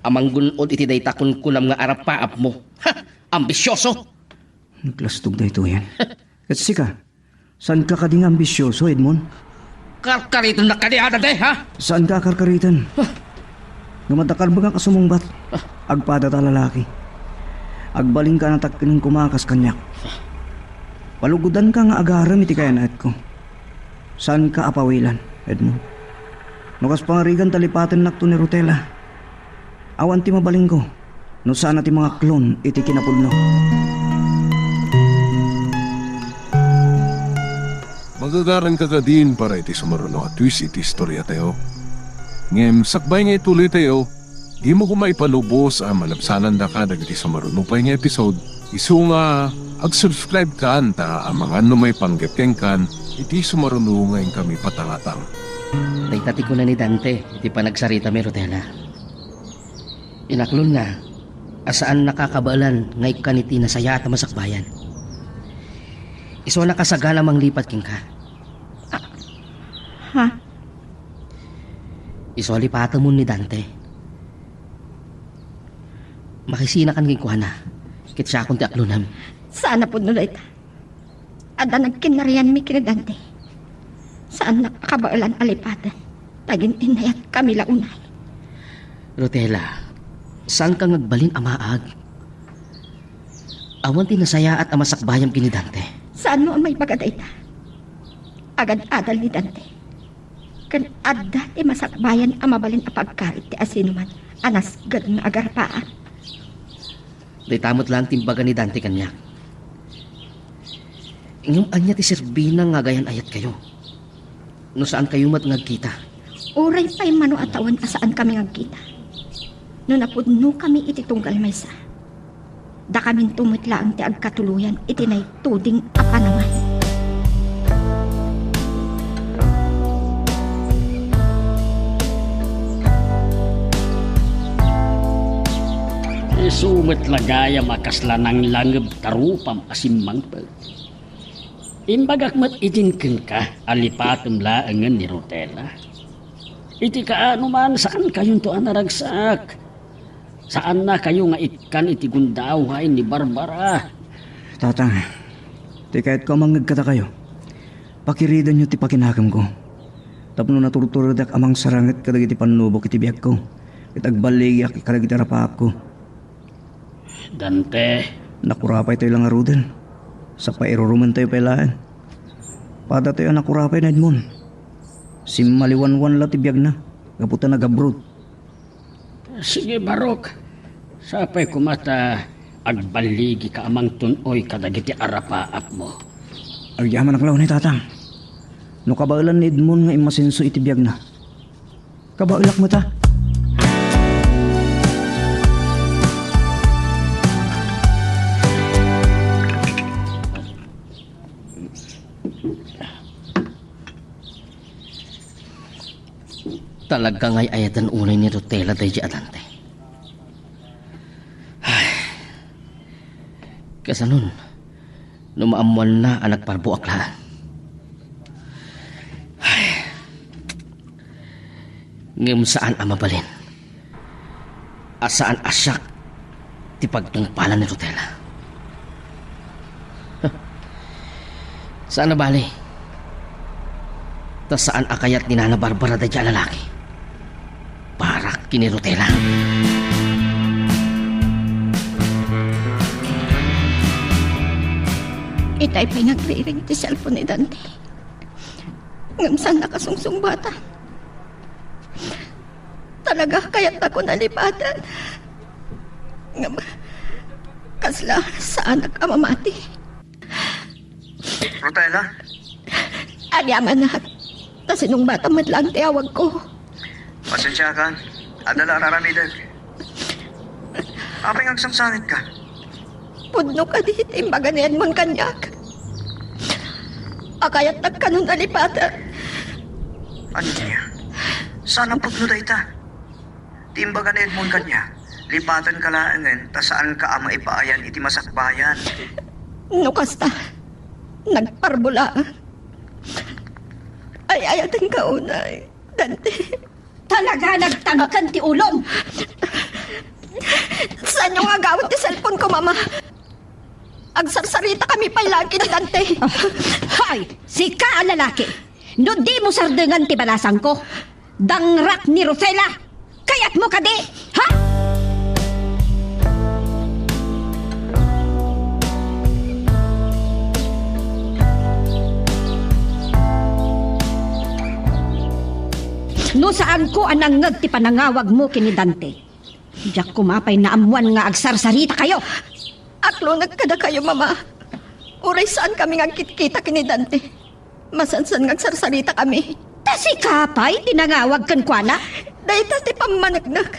a manggun-od iti dayta kunkunam nga arapaapmo. Ha! Ambisioso! Naglastog daytoyen. Ket sika, saanka kadi nga ambisioso, Edmond? Karkaritennak kadi, a, Dante, ha? Saanka a karkariten? Huh. Ngem adda karbengak a sumungbat. Ah. Agpadata a lalaki. Agbalinka a natakkenan koma kas kaniak. Palugodanka nga agarem iti kayanaetko. Saanka a pawilan, Edmond. No kas pangarigan ta lipatennakto ni Rutela, awan ti mabalinko no saan a ti mangaklon iti kinapudno. Magagaranka kadin para iti sumaruno a twist iti istoriatayo. Ngem sakbay nga ituloytayo, dimo koma ipalubos a malabsanandaka dagiti sumaruno pay nga episode, isu nga ag-subscribe-kan ta amangan no maipanggep kenkan iti sumaruno nga inkami patangatang. Dayta ti kuna ni Dante iti panagsaritami, Rutela. Inaklonna a saannaka a kabaelan nga ikkan iti nasayaat a masakbayan. Isu a nakasagana a manglipat kenka. Ah, ha? Isu a lipatemon ni Dante. Makisinakan kenkuana, ket siakon ti aklonam. Saan a pudno dayta. Adda nagkinnarianmi ken ni Dante. Saannak a kabaelan a lipaten. Tagintinnayatkami la unay. Rutela, saanka nga agbalin a maag. Awan ti nasayaat a masakbayam ken ni Dante. Saanmo a maibaga dayta? Agad-adal ni Dante. Ken adda ti masakbayan a mabalin a pagkarit ti asinoman a nasged nga agarpaap. Dayta met laeng ti imbaga ni Dante kaniak. Ngem ania ti serbina nga agayan-ayatkayo no saankayo met nga agkita? Uray pay mano a tawen a saankami nga agkita. No napudnokami iti tunggal maysa, dakaminto met laeng ti agkatuloyan iti naituding a panawan. Isu met la gayam a kasla nanglangeb ta rupam a simmangpet. Imbagak met idin kenka a lipatem laengen ni Rutela. Iti kaano man, saankayonto a naragsak. Saannakayo nga ikkan iti gundaway ni Barbara. Tatang, ti kayatko a mangngeg kadakayo, pakiridanyo ti pakinakemko. Tapno naturturedak a mangsaranget kadagiti pannubok iti biagko, ket agballigiak kadagiti arapaapko. Dante. Nakurapaytayo la ngaruden. Sa pairurumentayo pay laeng. Padatayo a nakurapay ni Edmond. Simmaliwanwan la ti biagna gapu ta nag-abroad. Sige, Barok. Sapay koma ta agballigika a mangtun-oy kadagiti arapaapmo. Agyamanak la unay, Tatang. No kabaelan ni Edmond nga immasenso iti biagna, kabaelak met a. Talaga nga ay-ayaten unay ni Rutela daydi a Dante. Ay, kasanon no maammoanna a nagparbuak laeng? Ay, ngem saan a mabalin a saan a siak ti pagtungpalan ni Rutela. Saan a bali, ta saan a kayat ni Nana Barbara daydi a lalaki para ken ni Rutela. Itay pay nga agriring ti cellphone ni Dante. Ngem saan nakasungsungbatan. Talaga, kayatnakon a lipaten. Ngem, kasla, saanak a mamati. Rutela? Agyamanak. Ta sinungbatam met laeng ti awagko. Pasensiakan. Adda la ar-aramidek. Apay nga agsangsangitka? Pudno kadi ti imbaga ni Edmond kaniak a kayatnak kanon a lipaten. Ania? Saan a pudno dayta. Ti imbaga ni Edmond kaniak, lipatenka laengen ta saanka a maipaayan iti masakbayan. No kasta, nagparbulaang. Ay-ayatenka unay, Dante. Talaga, nagtangken ti ulom. Saanyo nga agawid ti cellphone ko, Mama. Agsarsaritakami pay laeng ken ni Dante. Hay, sika a lalaki! No dimo sardengan ti balasangko, dangrak ni Rosela! Kayatmo kadi, ha? No saanko a nangngeg ti panangawagmo ken ni Dante, diak koma pay naammoan nga agsarsaritakayo. Aklonek kadakayo, Mama. Uray saankami nga agkitkita ken ni Dante, masansan nga agsarsaritakami. Ta sika pay ti nangawag kenkuana? Dayta ti pammaneknek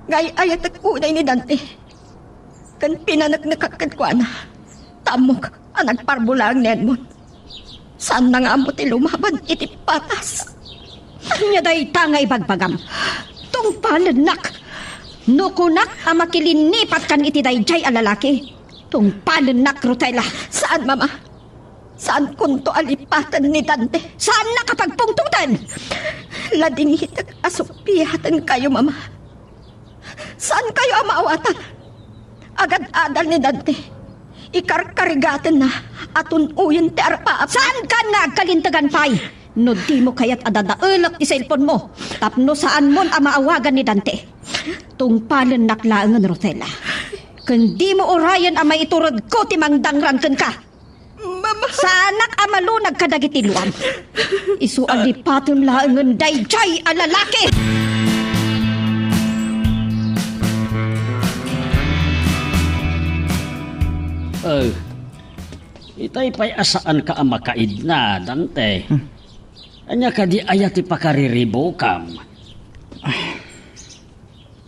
nga ay-ayatek unay ni Dante. Ken pinaneknekak kenkuana, ta ammok a nagparbulaang ni Edmond. Saanna nga ammo ti lumaban iti patas. Ania dayta nga ibagbagam? Tungpalennak! No kunak a makilinnipat kan iti daydiay a lalaki, tungpalennak, Rosela! Saan, Mama. Saankonto a lipaten ni Dante. Saannak a pagpungtoten! Ladingitek a suppiatenkayo, Mama. Saankayo a maawatan? Agad-adal ni Dante. Ikarkarigatenna a tun-oyen ti arpaap. Saankan nga agkalintegan pay? No dimo kayat a dadaelek ti cellphone mo tapno saanmon a maawagan ni Dante, tungpalennak laengen, Rosela. Ken dimo urayen a maituredko ti mangdangran kenka. Mama. Saanak a malunag kadagiti luam. Isu a lipatem laengen daydiay a lalaki. Eh, itay pay a saanka a makaidna, Dante. Hmm. Ania kadi aya ti pakariribukam?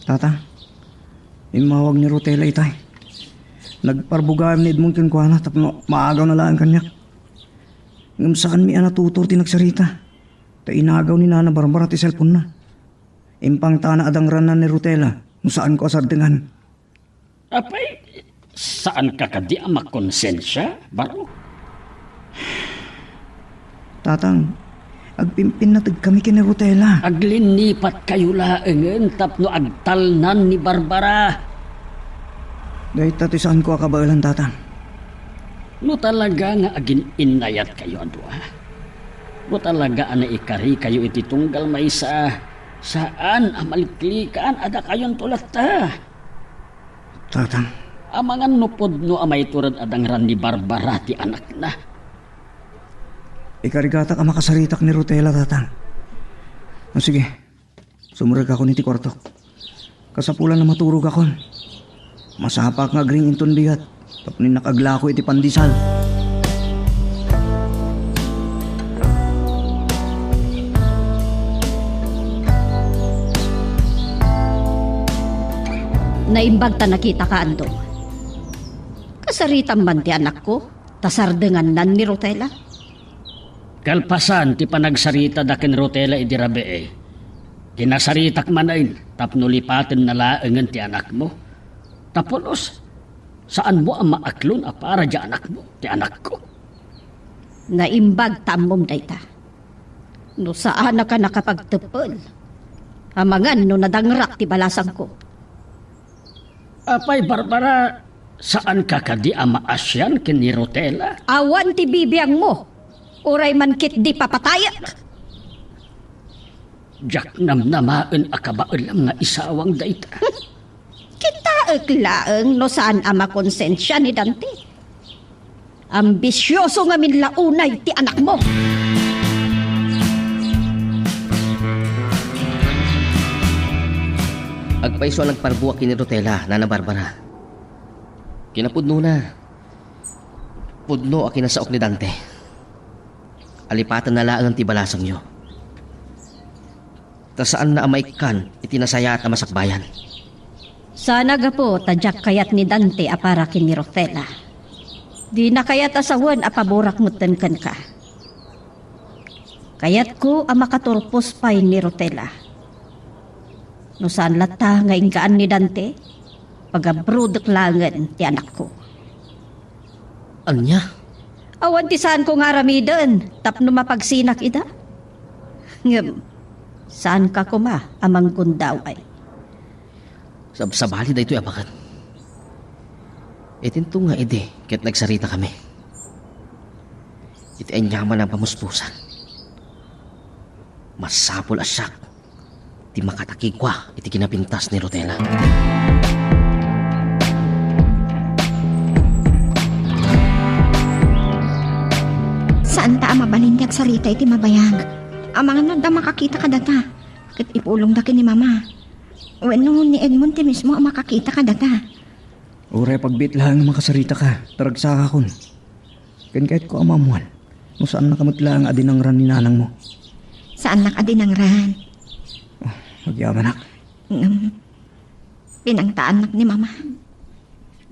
Tata, immawag ni Rotela itay. Nagparbugaem ni Edmond kenkuana tapno maagawna laeng kaniak. Ngem saanmi a natutor ti nagsarita, ta inagaw ni Nana Barbara ti cellphone-na. Impangtana a dangranna ni Rotela no saanko a sardengan. Apay, saanka kadi a makonsensia, Baro? Tatang, agpimpinnategkami ken ni Rotela. Aglinnipat kayo laengen tapno agtalnan ni Barbara. Dayta ti saanko a kabaelan, Tatang. No talaga nga agin-innayat kayo a dua, no talaga a naikari kayo iti tunggal maysa, saan a maliklikan a dakayonto latta. Tatang. Amangan no pudno a maitured a dangran ni Barbara ti anakna. Ikarigatak a makasaritak ni Rotela, Tatang. O, sige. Sumrekakon iti kuartok. Kasapulan a maturogakon. Masapaak nga agring inton bigat tapno innak aglako iti pandesal. Naimbag ta nakitaka, Andong. Kasaritam man ti anakko, ta sardengannan ni Rotela. Kalpasan ti panagsaritada ken Rotela idi rabii, kinasaritak manen tapno lipatenna laengen ti anakmo. Ta pulos, saanmo a maaklon a para diay anakmo ti anakko. Naimbag ta ammom dayta. No saanak a nakapagteppel, amangan no nadangrak ti balasangko. Apay, Barbara, saanka kadi a maasian ken ni Rotela? Awan ti bibiangmo, uray man ketdi papatayek. Diak namnamaen a kabaelam nga isawang dayta. Kitaek laeng no saan a makonsensia ni Dante. Ambisioso ngamin la unay ti anakmo. Agpayso a nagparbuak ken ni Rotela, Nana Barbara. Kinapudnona, pudno a kinasaok ni Dante. Alipatenna laeng ti balasangyo. Ta saanna a maikkan iti nasayaat a masakbayan. Saan a gapu ta diak kayat ni Dante a para ken ni Rotela. Dina kayat a sawen a paborak metten kenka. Kayatko a makaturpos pay ni Rotela. No saan latta nga inggaan ni Dante, pagabrodek laengen ti anakko. Ania? Awan ti saanko nga aramiden tapno mapagsinak ida. Ngem, saanka koma a manggundaway. Sabsabali daytoy a bangat. Itinto nga idi ket nagsaritakami. Iti aniaman a pamuspusan, masapul a siak ti makatakigua iti kinapintas ni Rotela. Saanta a mabalin ti agsarita iti mabayag. Amangan no adda makakita kadata, ket ipulongda ken ni Mama. Wenno ni Edmond ti mismo a makakita kadata. Uray pagbiit laeng a makasaritaka, ta ragsakakon. Ken kayatko a maammuan no saannaka met laeng a dinangran ni nanangmo. Saannak a dinangran. Oh, agyamanak. Ngem, pinangtaannak ni Mama.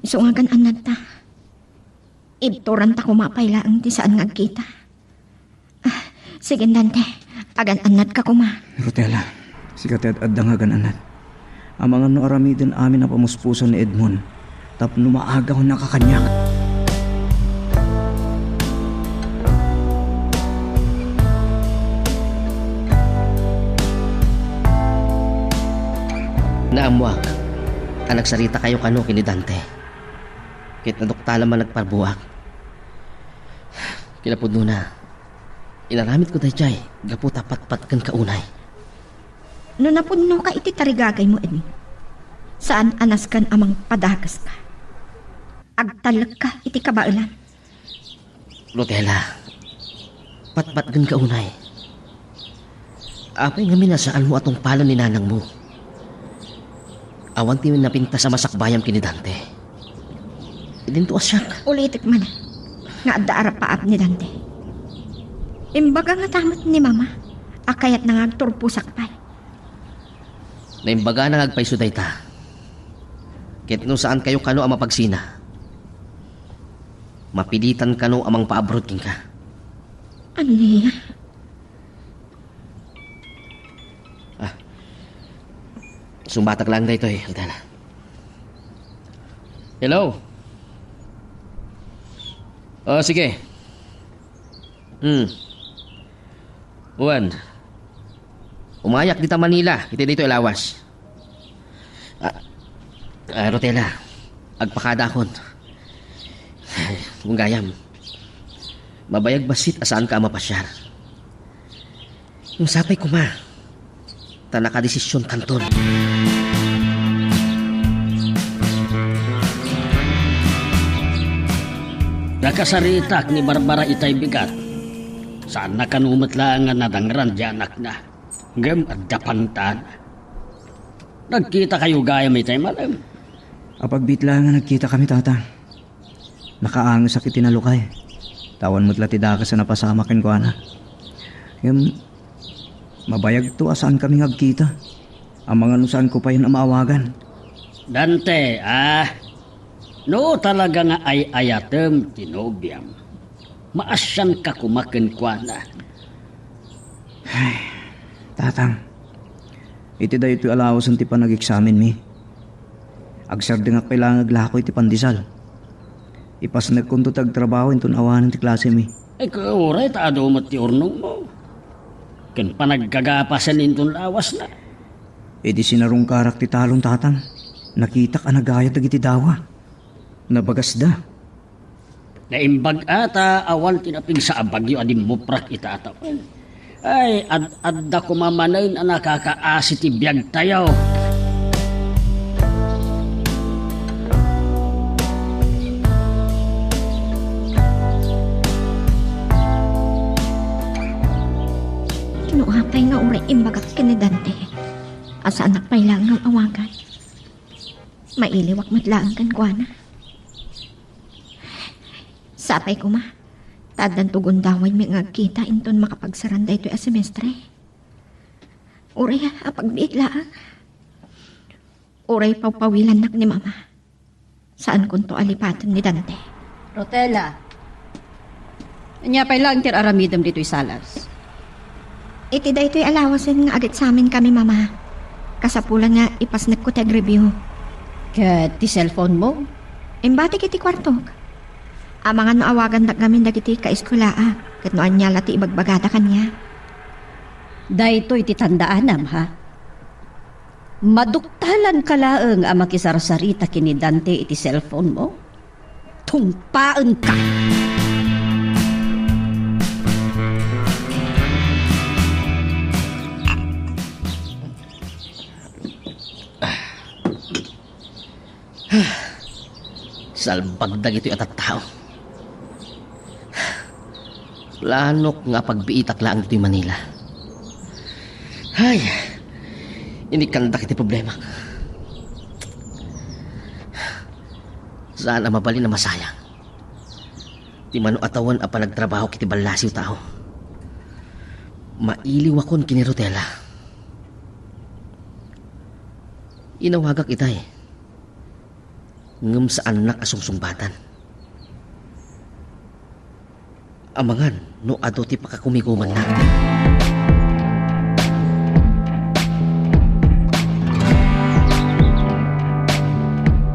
Isu nga agan-annadta, ibturanta koma pay laeng ti saan nga agkita. Ah, sige, Dante. Agan-annadka koma. Rotela, sika ti ad-adda nga agan-annad. Amangan no aramiden amin a pamuspusan ni Edmond tapno maagawnaka kaniak. Naammoak a nagsaritakayo kano ken ni Dante. Ket naduktalam a nagparbuak. Kinapudnona, inaramidko daydiay gapu ta patpatgenka unay. No napudnoka iti tarigagaymo, Edmond, saan a nasken a mangpadagaska. Agtallekka iti kabaelam. Rotela, patpatgenka unay. Apay ngamin a saanmo a tungpalen ni nanangmo? Awan ti napintas a masakbayam ken ni Dante. Idinto a siak. Ulitek man nga adda arapaap ni Dante. Imbaga ngata met ni Mama a kayatna nga agturposak pay. Naimbagana nga agpayso dayta. Ket no saankayo kano a mapagsina, mapilitan kano a mangpaabroad kenka. Ania? Ah. Sumbatak lang daytoy, Aldana. Hello? Oh, sige. Hmm. Wen. Umayak dita Manila, iti daytoy a lawas. Ah, ah, Rotela, agpakadakon. Ay, gayam. Mabayag bassit a saanka a mapasiar. Sapay koma, ta nakadesissionkanton. Nakasaritak ni Barbara itay bigat. Saanna kano met laeng nga nadangran ti anakna. Ngem adda pantan. Nagkitakayo gayam itay malem? Apagbiit laeng nga nagkitakami, Tata. Nakaangesak iti nalukay. Ta awan met la ti dakes a napasamak kenkuana. Ngem, mabayagto a saankami nga agkita. Amangan no saanko payen a maawagan. Dante, ah, no talaga nga ay-ayatem ti nobiam, maasianka koma kenkuana. Ay, Tatang, iti daytoy a lawasen ti panagexamenmi, agsardengak pay laeng nga aglako iti pandesal. Ipasnekkonto ti agtrabaho inton awanen ti klasemi. Ay, uray ta adu met ti urnongmo ken panaggagapasen inton lawasna. Idi sinarungkarak ti talon, Tatang, nakitak a nagayat dagiti dawa. Nabagasda. Naimbag a ta awan ti napigsa a bagyo a dimmuprak ita a tawen. Ay, ad-adda koma manen a nakakaasi ti biagtayo. No apay nga uray imbagak ken ni Dante a saannak pay laeng nga awagan. Mailiwak met laeng kenkuana. Sapay koma, ta addanto gundawaymi nga agkita inton makapagsaran daytoy a semestre. Uray a pagbiit laeng. Uray pawpawilannak ni Mama. Saankonto a lipaten ni Dante. Rotela, ania pay laeng ti ar-aramidem ditoy salas? Iti daytoy a lawasen nga agexamenkami, Mama, Kasapulan nga ipasnekko ti agreview. Ket ti cellphone mo? Imbatik iti kuartok. Amangan no awagandak ngamin dagiti kaeskuelaak, ket no ania la ti ibagbagada kaniak. Daytoy ti tandaanam, ha? Maduktalanka laeng a makisarsarita ken ni Dante iti cellphone mo. Tungpaenka! Salbag dagitoy a tattao. Planok nga apagbiitak laeng ditoy Manila. Ay, inikkandak iti problemak. Saan a mabalin a masayang ti mano a tawen a panagtrabaho iti ballasiw tao. Mailiwakon ken ni Rutela. Inawagak itay. Ngem saannak a sungsungbatan. Amangan no adu ti pakakumikumanna.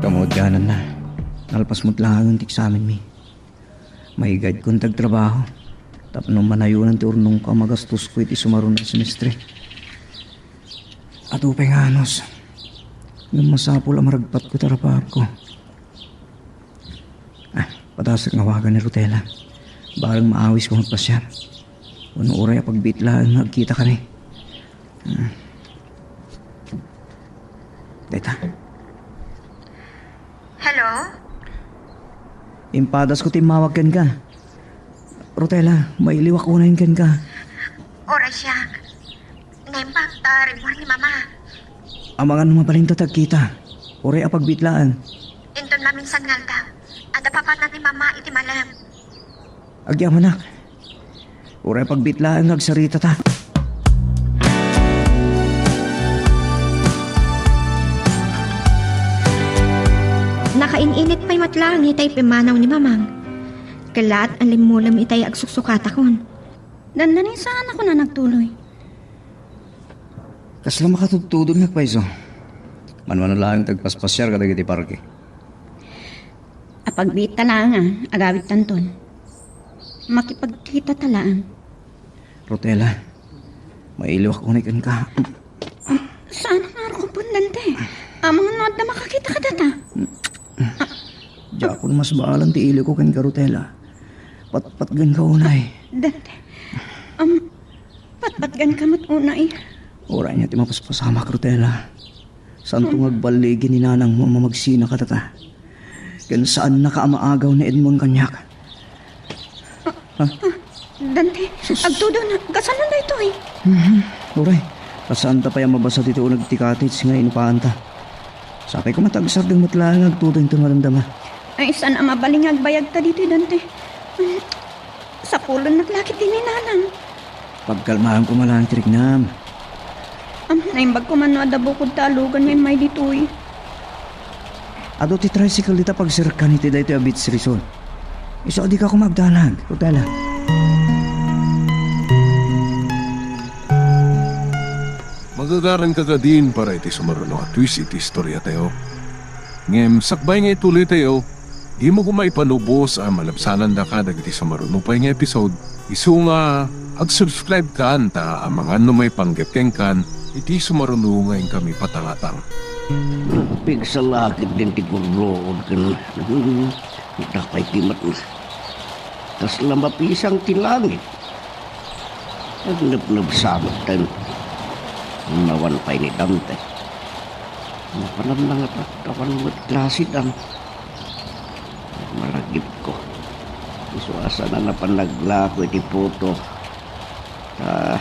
Kamaudiananna, nalpas met laengen ti eksamenmi. Maigaydkon ti agtrabaho tapno manayonan ti urnongko a magastosko iti sumaruno a semestre. Adu pay nga anus. Ngem masapul a maragpatko ti arapaapko. Ah, padasek nga awagan ni Rutela. Bareng maawisko nga agpasiar. Wenno uray apagbiit laeng nga agkitakami. Hmm. Dayta. Hello? Impadasko ti immawag kenka. Rutela, mailiwak unay kenka. Oras siak. Naimbag ta rimmuar ni Mama. Amangan no mabalinta ti agkita. Uray apagbiit laeng. Inton maminsan nga aldaw, adda papanan ni Mama iti malem. Agyamanak. Uray apagbiit laeng nga agsaritata. Nakain-init pay met laeng itay pimmanaw ni Mamang. Kellaat a limmulem itay agsuksukatakon. Dandanin, saanakon a nagtuloy. Kasla makatudtudon nga agpayso. Mano-mano laeng ti agpaspasiar kadagiti parke. Apagbiitta laeng a agawidtanton. Makipagkitata laeng. Rutela, mailiwak unay kenka. Saan nga arukupon, Dante? Amangan no adda makakita kadata. Diakon masbaalan ti iliwko kenka, Rutela. Patpatgenka unay. Dante, am, patpatgenka met unay. Uray ania ti mapaspasamak, Rutela. Saanto nga agballigi ni nanangmo a mamagsina kadata. Ken saannaka a maagaw ni Edmond kaniak. Ha? Dante, agtudon, kasano daytoy? Mhm. Uray, ta saanta pay a mabasa ditoy uneg ti cottage nga inupanta. Sapay koma ta agsardeng met laeng nga agtudon ti madamdama. Ay, saan a mabalin nga agbayagta ditoy, Dante. Sapulennak la ketdi ni Nanang. Pagkalmaem koma laeng ti riknam. Am, naimbag koma no adda bukod ta alugan nga immay ditoy. Adu ti tricycle dita pagserkan iti daytoy a beach resort. Isu a dika koma agdanag, Rutela. Magagaranka kadin para iti sumaruno a twist iti istoriatayo. Ngem sakbay nga ituloytayo, dimo koma ipalubos a malabsanandaka dagiti sumaruno pay nga episode. Isu nga, ag-subscribe kan ta amangan no maipanggep kenkan iti sumaruno nga inkami patangatang. Pigsa la ketdin ti gurruod ken, hmm, dapay ti met na. Kasla mapisang ti langit. Agnepnepsa met ten. Nawan pay ni Dante. Napanan nga taktawan met ti klase dan. Malagipko. Isu a saan a napan naglako iti puto. Ta,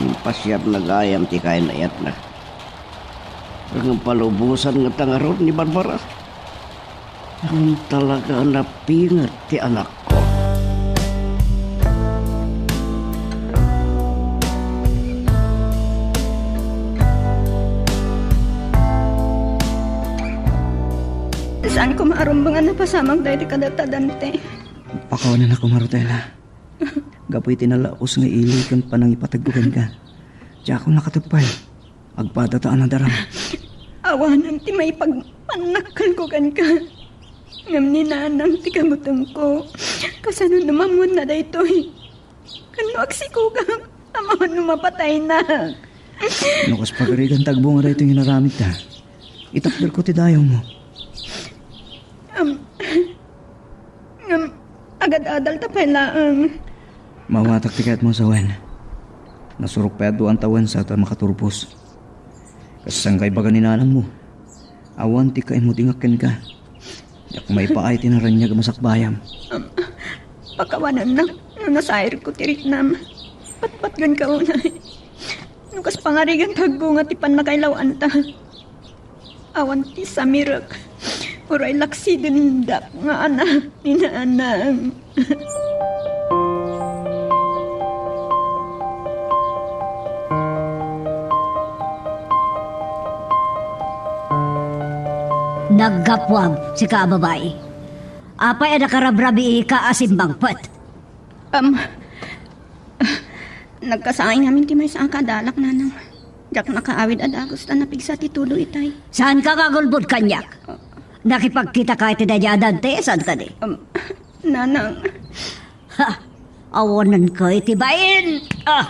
impasiarna gayam ti kayan-ayatna. Ngem palubosan ngata ngarud ni Barbara. Ngem talaga a napinget ti anakko. Saan koma a rumbeng a napasamak daydi kadata, Dante. Pakawanennak koma, Rutela. Gapu iti nalaus nga ili ken panangipategko kenka, diakon nakatepay. Agpadata a nadarama. Awanen ti maipagpannakkelko kenka. Ngem ni nanang ti kabutengko. Kasano no maammoanna daytoy? Ken no agsikogak, ammom no mapataynak. No kas pagarigan ta agbunga daytoy nga inaramidta, itakderko ti dayawmo. Am, ngem, agad-adalta pay laeng. Maawatak ti kayatmo a sawen. Nasurok pay a dua a tawen sa ta makaturpos. Kas sangkay baga ni nanangmo, awan ti kaimudingak kenka. Diak maipaay ti naraniag a masakbayam. Am, pakawanennak no nasairko ti riknam. Patpatgenka unay. No kas pangarigan ta agbunga ti pannakailaw-anta. Awan ti samirek. Uray laksidendak nga anak ni nanang. Naggapuam, sika a babai. Apay a nakarabrabiika a simmangpet? Am, nagkasaay ngamin ti maysa a kadalak, nanang. Diak nakaawid a dagus ta napigsa ti tudo itay. Saanka nga agulbod kaniak? Nakipagkitaka iti daydiay a Dante, saan kadi? Am, nanang. Ha! Awanenka iti bain! Ah!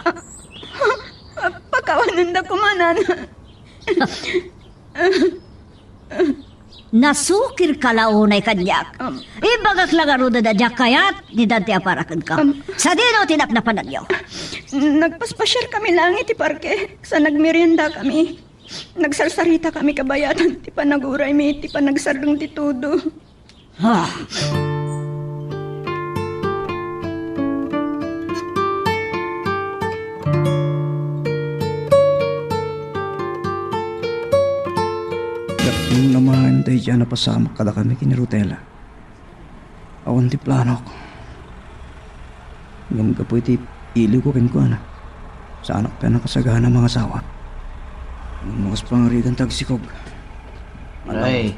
Pakawanenda koma, nanang. Nasukirka la unay kaniak. Am. Ibagak la ngaruden a diak kayat ni Dante a para kenka. Am. Sadino ti napnapananyo? Nagpaspasiarkami laeng iti parke, sa nagmeriendakami. Nagsarsaritakami kabayatan ti panaguraymi iti panagsardeng ti tudo. Ha? Gapu naman daydiay a napasamak kadakami ken ni Rutela. Awan ti planok. Ngem gapu iti iliwko kenkuana, saanak pay a nakasagana a mangasawa. Ngem no kas pangarigan ta agsikog. Ay,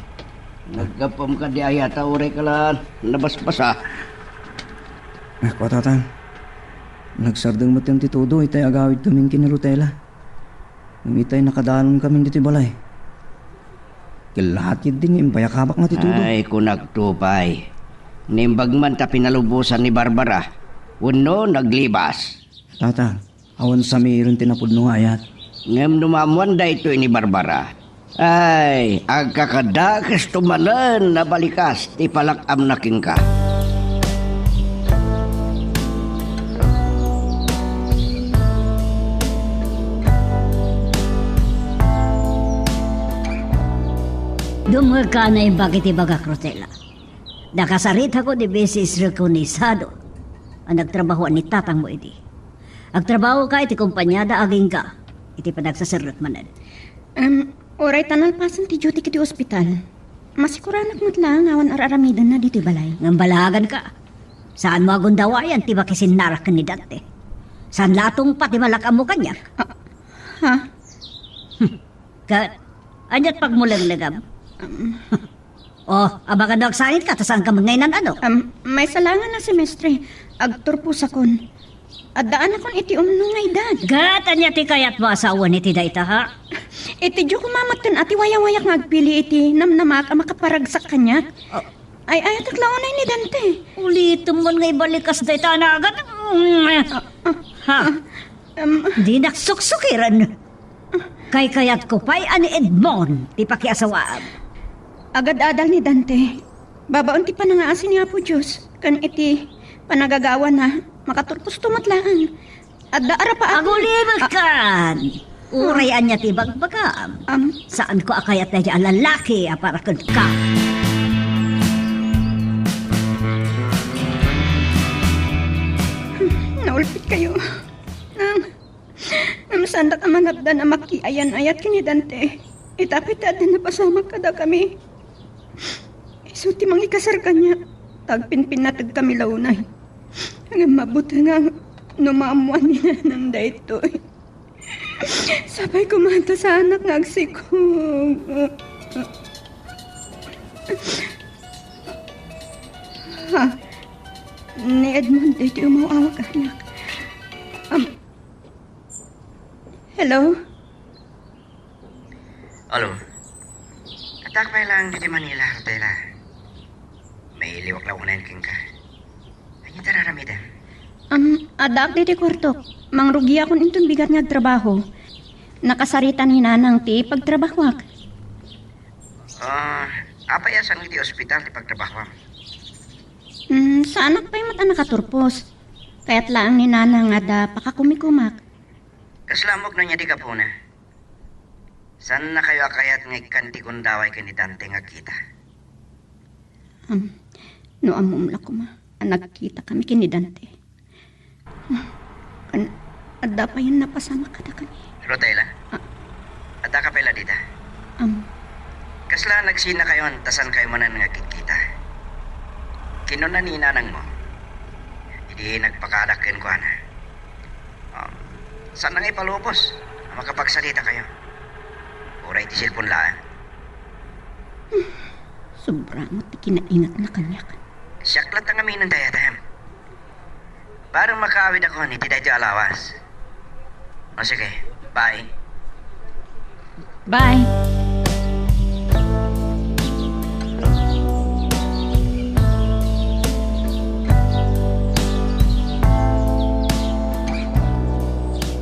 naggapuam kadi aya ta uray ka la nabasbasa? Ay, kua, Tatang. Nagsardeng met ti tudo itay agawidkamin ken ni Rutela. Ngem itay nakadalonkami ditoy balay. Ket lahat ketdi nga imbayakabakna ti tudo. Ay, kunak pay. Naimbag man ta pinalubosan ni Barbara wenno naglibas. Tatang, awan samiren ti napudno nga ayat. Ngem no maammoan daytoy ni Barbara, ay, agkakadakesto manen a balikas ti palak-amna kenka. Dumngegka a naimbag iti bagak, Rosella. Nakasaritako ni Misis Reconisado a nagtrabahoan ni tatangmo idi. Agtrabahoka iti kompaniada agingga iti panagsaserrek manen. Em, uray ta nalpasen ti duty iti ospital, masikuranak met laeng nga awan ar-aramidenna ditoy balay. Ngem balaganka, saanmo a gundawayan ti makisinnarak ken ni Dante. Saan la a tungpa ti malak-ammo kaniak. Ah, ha? Ket, aniat pagmulenglengam? Um, Oh, abagan no agsangitka, ta saanka met nga inan-ano? Am, maysa laeng a semestre, agturposakon. Addaanakon iti umno nga edad. Ket, ania ti kayatmo a sawen iti dayta, ha? Iti Dios koma metten a ti wayawayak nga agpili iti namnamak a makaparagsak kaniak. Ah. Ay-ayatek la unay ni Dante. Ulitem man nga ibalikas dayta a nagan. Ah, ah, Ha? ah, em. Dinak suksukiren. Kaykayatko pay a ni Edmond ti pakiasawaam. Agad-adal ni Dante, babaen ti panangaasi ni Apo Dios ken iti panagagawana, makaturposto met laeng. Adda arapaak. Agulimek kan! Uray ania ti ibagbagam. Am. Saanko a kayat daydiay a lalaki a para kenka. Naulpitkayo. Nang, Ngem saandak a malapdan a makiayan-ayat ken ni Dante. Ita pay ti adda napasamak kadakami. Isu ti mangikasar kaniak, ta agpinpinnategkami la unay. Ngem mabutengan no maammoan ni nanang daytoy. Sapay koma ta saanak nga agsikog. Ha? Ni Edmond daytoy umaw-awag kaniak. Am, Hello? Alo. Addaak pay laeng ditoy Manila, Rutela. Mailiwak la unay kenka. Ania ti ar-aramidem? Am, addaak ditoy kuartok. Mangrugiakon inton bigat nga agtrabaho. Nakasarita ni Nanang ti pagtrabahoak. Ah, apay a saan iti ospital ti pagtrabahoam? Hmm, saanak pay met a nakaturpos. Kayat laeng ni Nanang nga adda pakakumikumak. Kasla ammok no ania ti gapuna? Saannakayo a kayat nga ikkan ti gundaway ken ni Dante nga agkita? Am, no ammom la koma a nagkita kami ken ni Dante. Ah, an-, adda payen napasamak kadakami. Rutela? Ah. Addaka pay la dita? Am. Kasla nagsinnakayon ta saankayo manen nga agkikita? Kinuna ni nanangmo, idi nagpakaadak kenkuana. Um, saanna nga ipalubos a makapagsaritakayo? Uray iti cellphone laeng. Sobra met ti kinaingatna kaniak. Siak latta ngamin ti ayatem. Bareng makaawidakon iti daytoy a lawas. O sige, bye. Bye.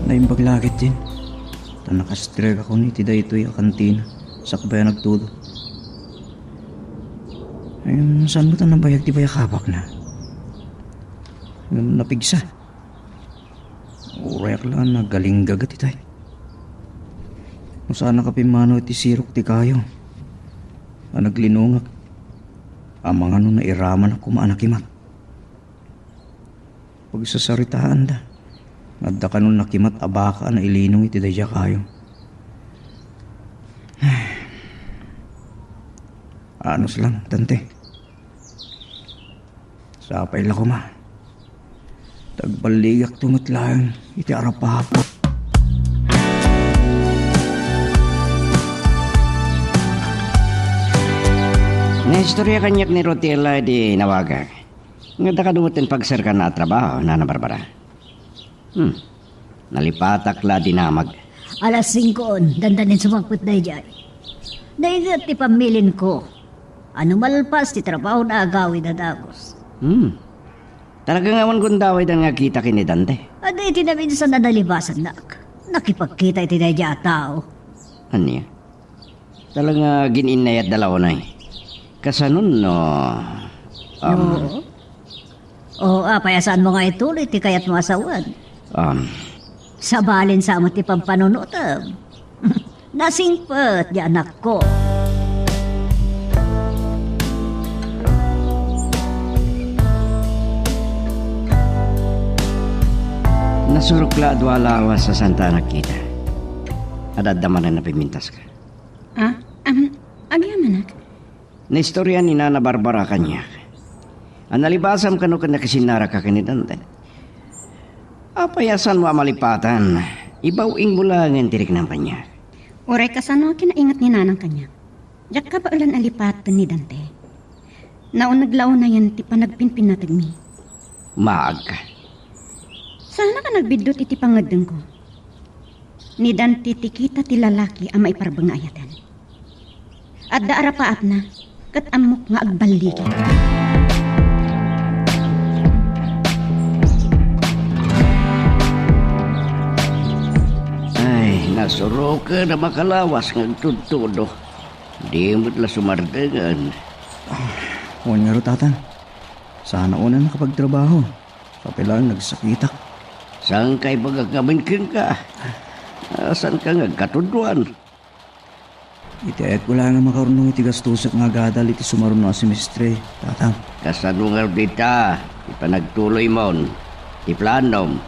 Naimbag la ketdin, ta nakastrek akon iti daytoy a kantina sakbay a nagtulog. Ngem, saan met a nabayag ti bayakabakna? Ngem, napigsa. Urayak la a nagalinggaget itay. No saanak a pimmanaw iti sirok ti kayo a naglinongak, amangan no nairamanak koma a nakimat. Pagsasaritaanda, adda kano nakimat a baka a nailinong iti daydiay a kayo. Anus lang, Dante. Sapay la koma. Tagballigakto met laeng iti arapaap. Naistorya kaniak ni Rutela idi nawagak. Nga adda kano met ti pagserkan a trabaho, Nana Barbara. Hmm. Nalipatak la dinamag. Alas singko on, dandanin sumangpet daydiay. Nainget ti pammilin ko. Ano malpas ti trabaho na agawid a dagus. Hmm. Talaga nga awan gundawaydan nga agkita ken ni Dante. Adda iti naminsan a nalibasannak. Nakipagkita iti daydiay a tao. Ania? Talaga nga gin-innayat da la unay. Kasano no, um, Oo. O, apay a saanmo nga ituloy ti kayatmo a sawen? Um, Sabalen sa met ti pampanunotem. Nasingpet, ya anakko. Nasurok la a dua a lawas a saantayo a nagkita. Adda manen a pimmintaska. Ah, um, agyamanak. Naistorya ni Nana Barbara kaniak a nalibasam kano ken nakasinnaraka ken ni Dante. Apay a saanmo a malipatan? Ibaw-ingmo laengen ti riknam kaniak. Uray kasano a kinaingat ni Nanang kaniak, diak kabaelan a lipaten ni Dante. Nauneg la unayen ti panagpinpinnategmi. Maagka. Saanak a nagbiddut iti pangeddengko. Ni Dante ti kita ti lalaki a maiparbeng nga ayaten. Adda arapaapna, ket ammok nga agballigit. Ay, nasuroken a makalawas nga agtudtudo. Di met la sumardengen. Ah, wen ngarud, Tatang. Saan unay a nakapagtrabaho. Apay laeng nagsakitak. Saanka ibaga ngamin kenka? Saanka nga agkatudwan? Iti ayatko laeng a makaurnong iti gastosek nga agadal iti sumaruno a semestre, Tatang. Kasano ngarud ita ti panagtuloymon, ti planom?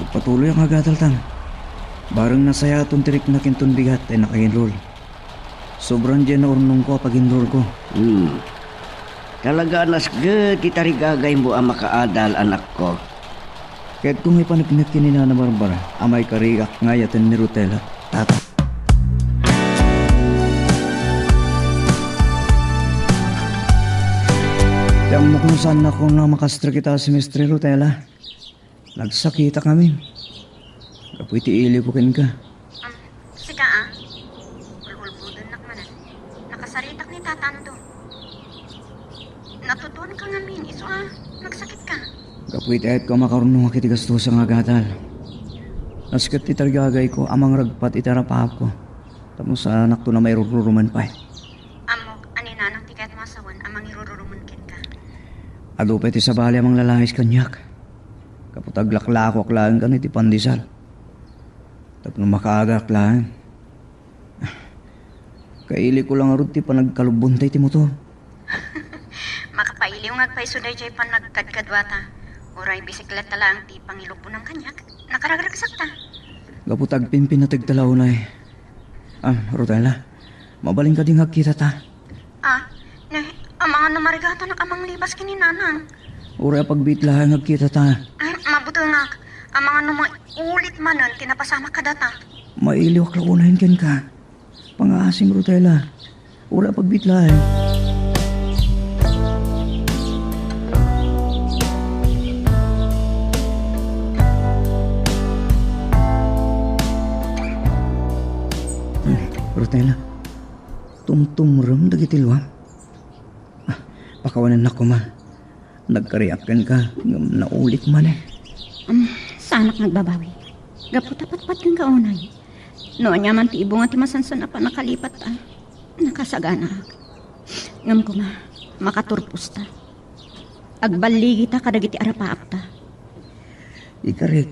Agpatuloyak nga agadal, Tang. Bareng nasayaton ti riknak inton bigat tay naka-enroll. Sobran diay naurnongko a pag-enrollko. Hmm. Talaga a nasget ti tarigagaymo a makaadal, anakko. Kayatko nga ipaneknek ken ni Nana Barbara a maikariak nga ayaten ni Rutela, Tata. Ti ammok no saannakon a makastrek ita a semestre, Rutela. Nagsakitak ngamin. Gapu iti iliwko kenka. Um, sika, ah? Ngamin, isu a, nagsakit ka? Gapu iti ayatko a makarunongak iti gastosa nga agadal. Nasket ti tarigagayko a mangragpat iti arapaapko. Tapno saanakto a mairururumen pay. Ammok a ni nanang ti kayatmo a sawen a mangirururumen kenka. Adu pay ti sabali a manglalais kaniak. Gapu ta aglaklakoak laeng kano iti pandesal. Tapno makaagak laeng. Kailiko la ngarud ti panagkalubbonta iti motor. Makapailiw nga agpayso daydiay panagkadkaduata. Uray bisikleta laeng ti pangilubbonam kaniak. Nakaragragsakta. Gapu ta agpimpinategta la unay. Ah, Rutela, mabalin kadi nga agkitata? Ah, ne, amangan no marigatanak a manglibas ken ni nanang. Uray a pagbiit laeng nga agkitata. Ay, mabutengak. Amangan no maulit manen ti napasamak kadata. Mailiwak la unayen kenka. Pangaasim, Rutela. Uray a pagbiit laeng. Hmm, Rutela, tumtumrem dagiti luam. Ah, pakawanennak koma. Nagkariak kenka, ngem naulik manen. Am, saanak nga agbabawi. Gapu ta patpat kenka unay. No ania man ti ibunga ti masansan a pannakalipatta, nakasaganaak. Ngem koma, makaturposta. Agballigita kadagiti arapaapta. Ikarik,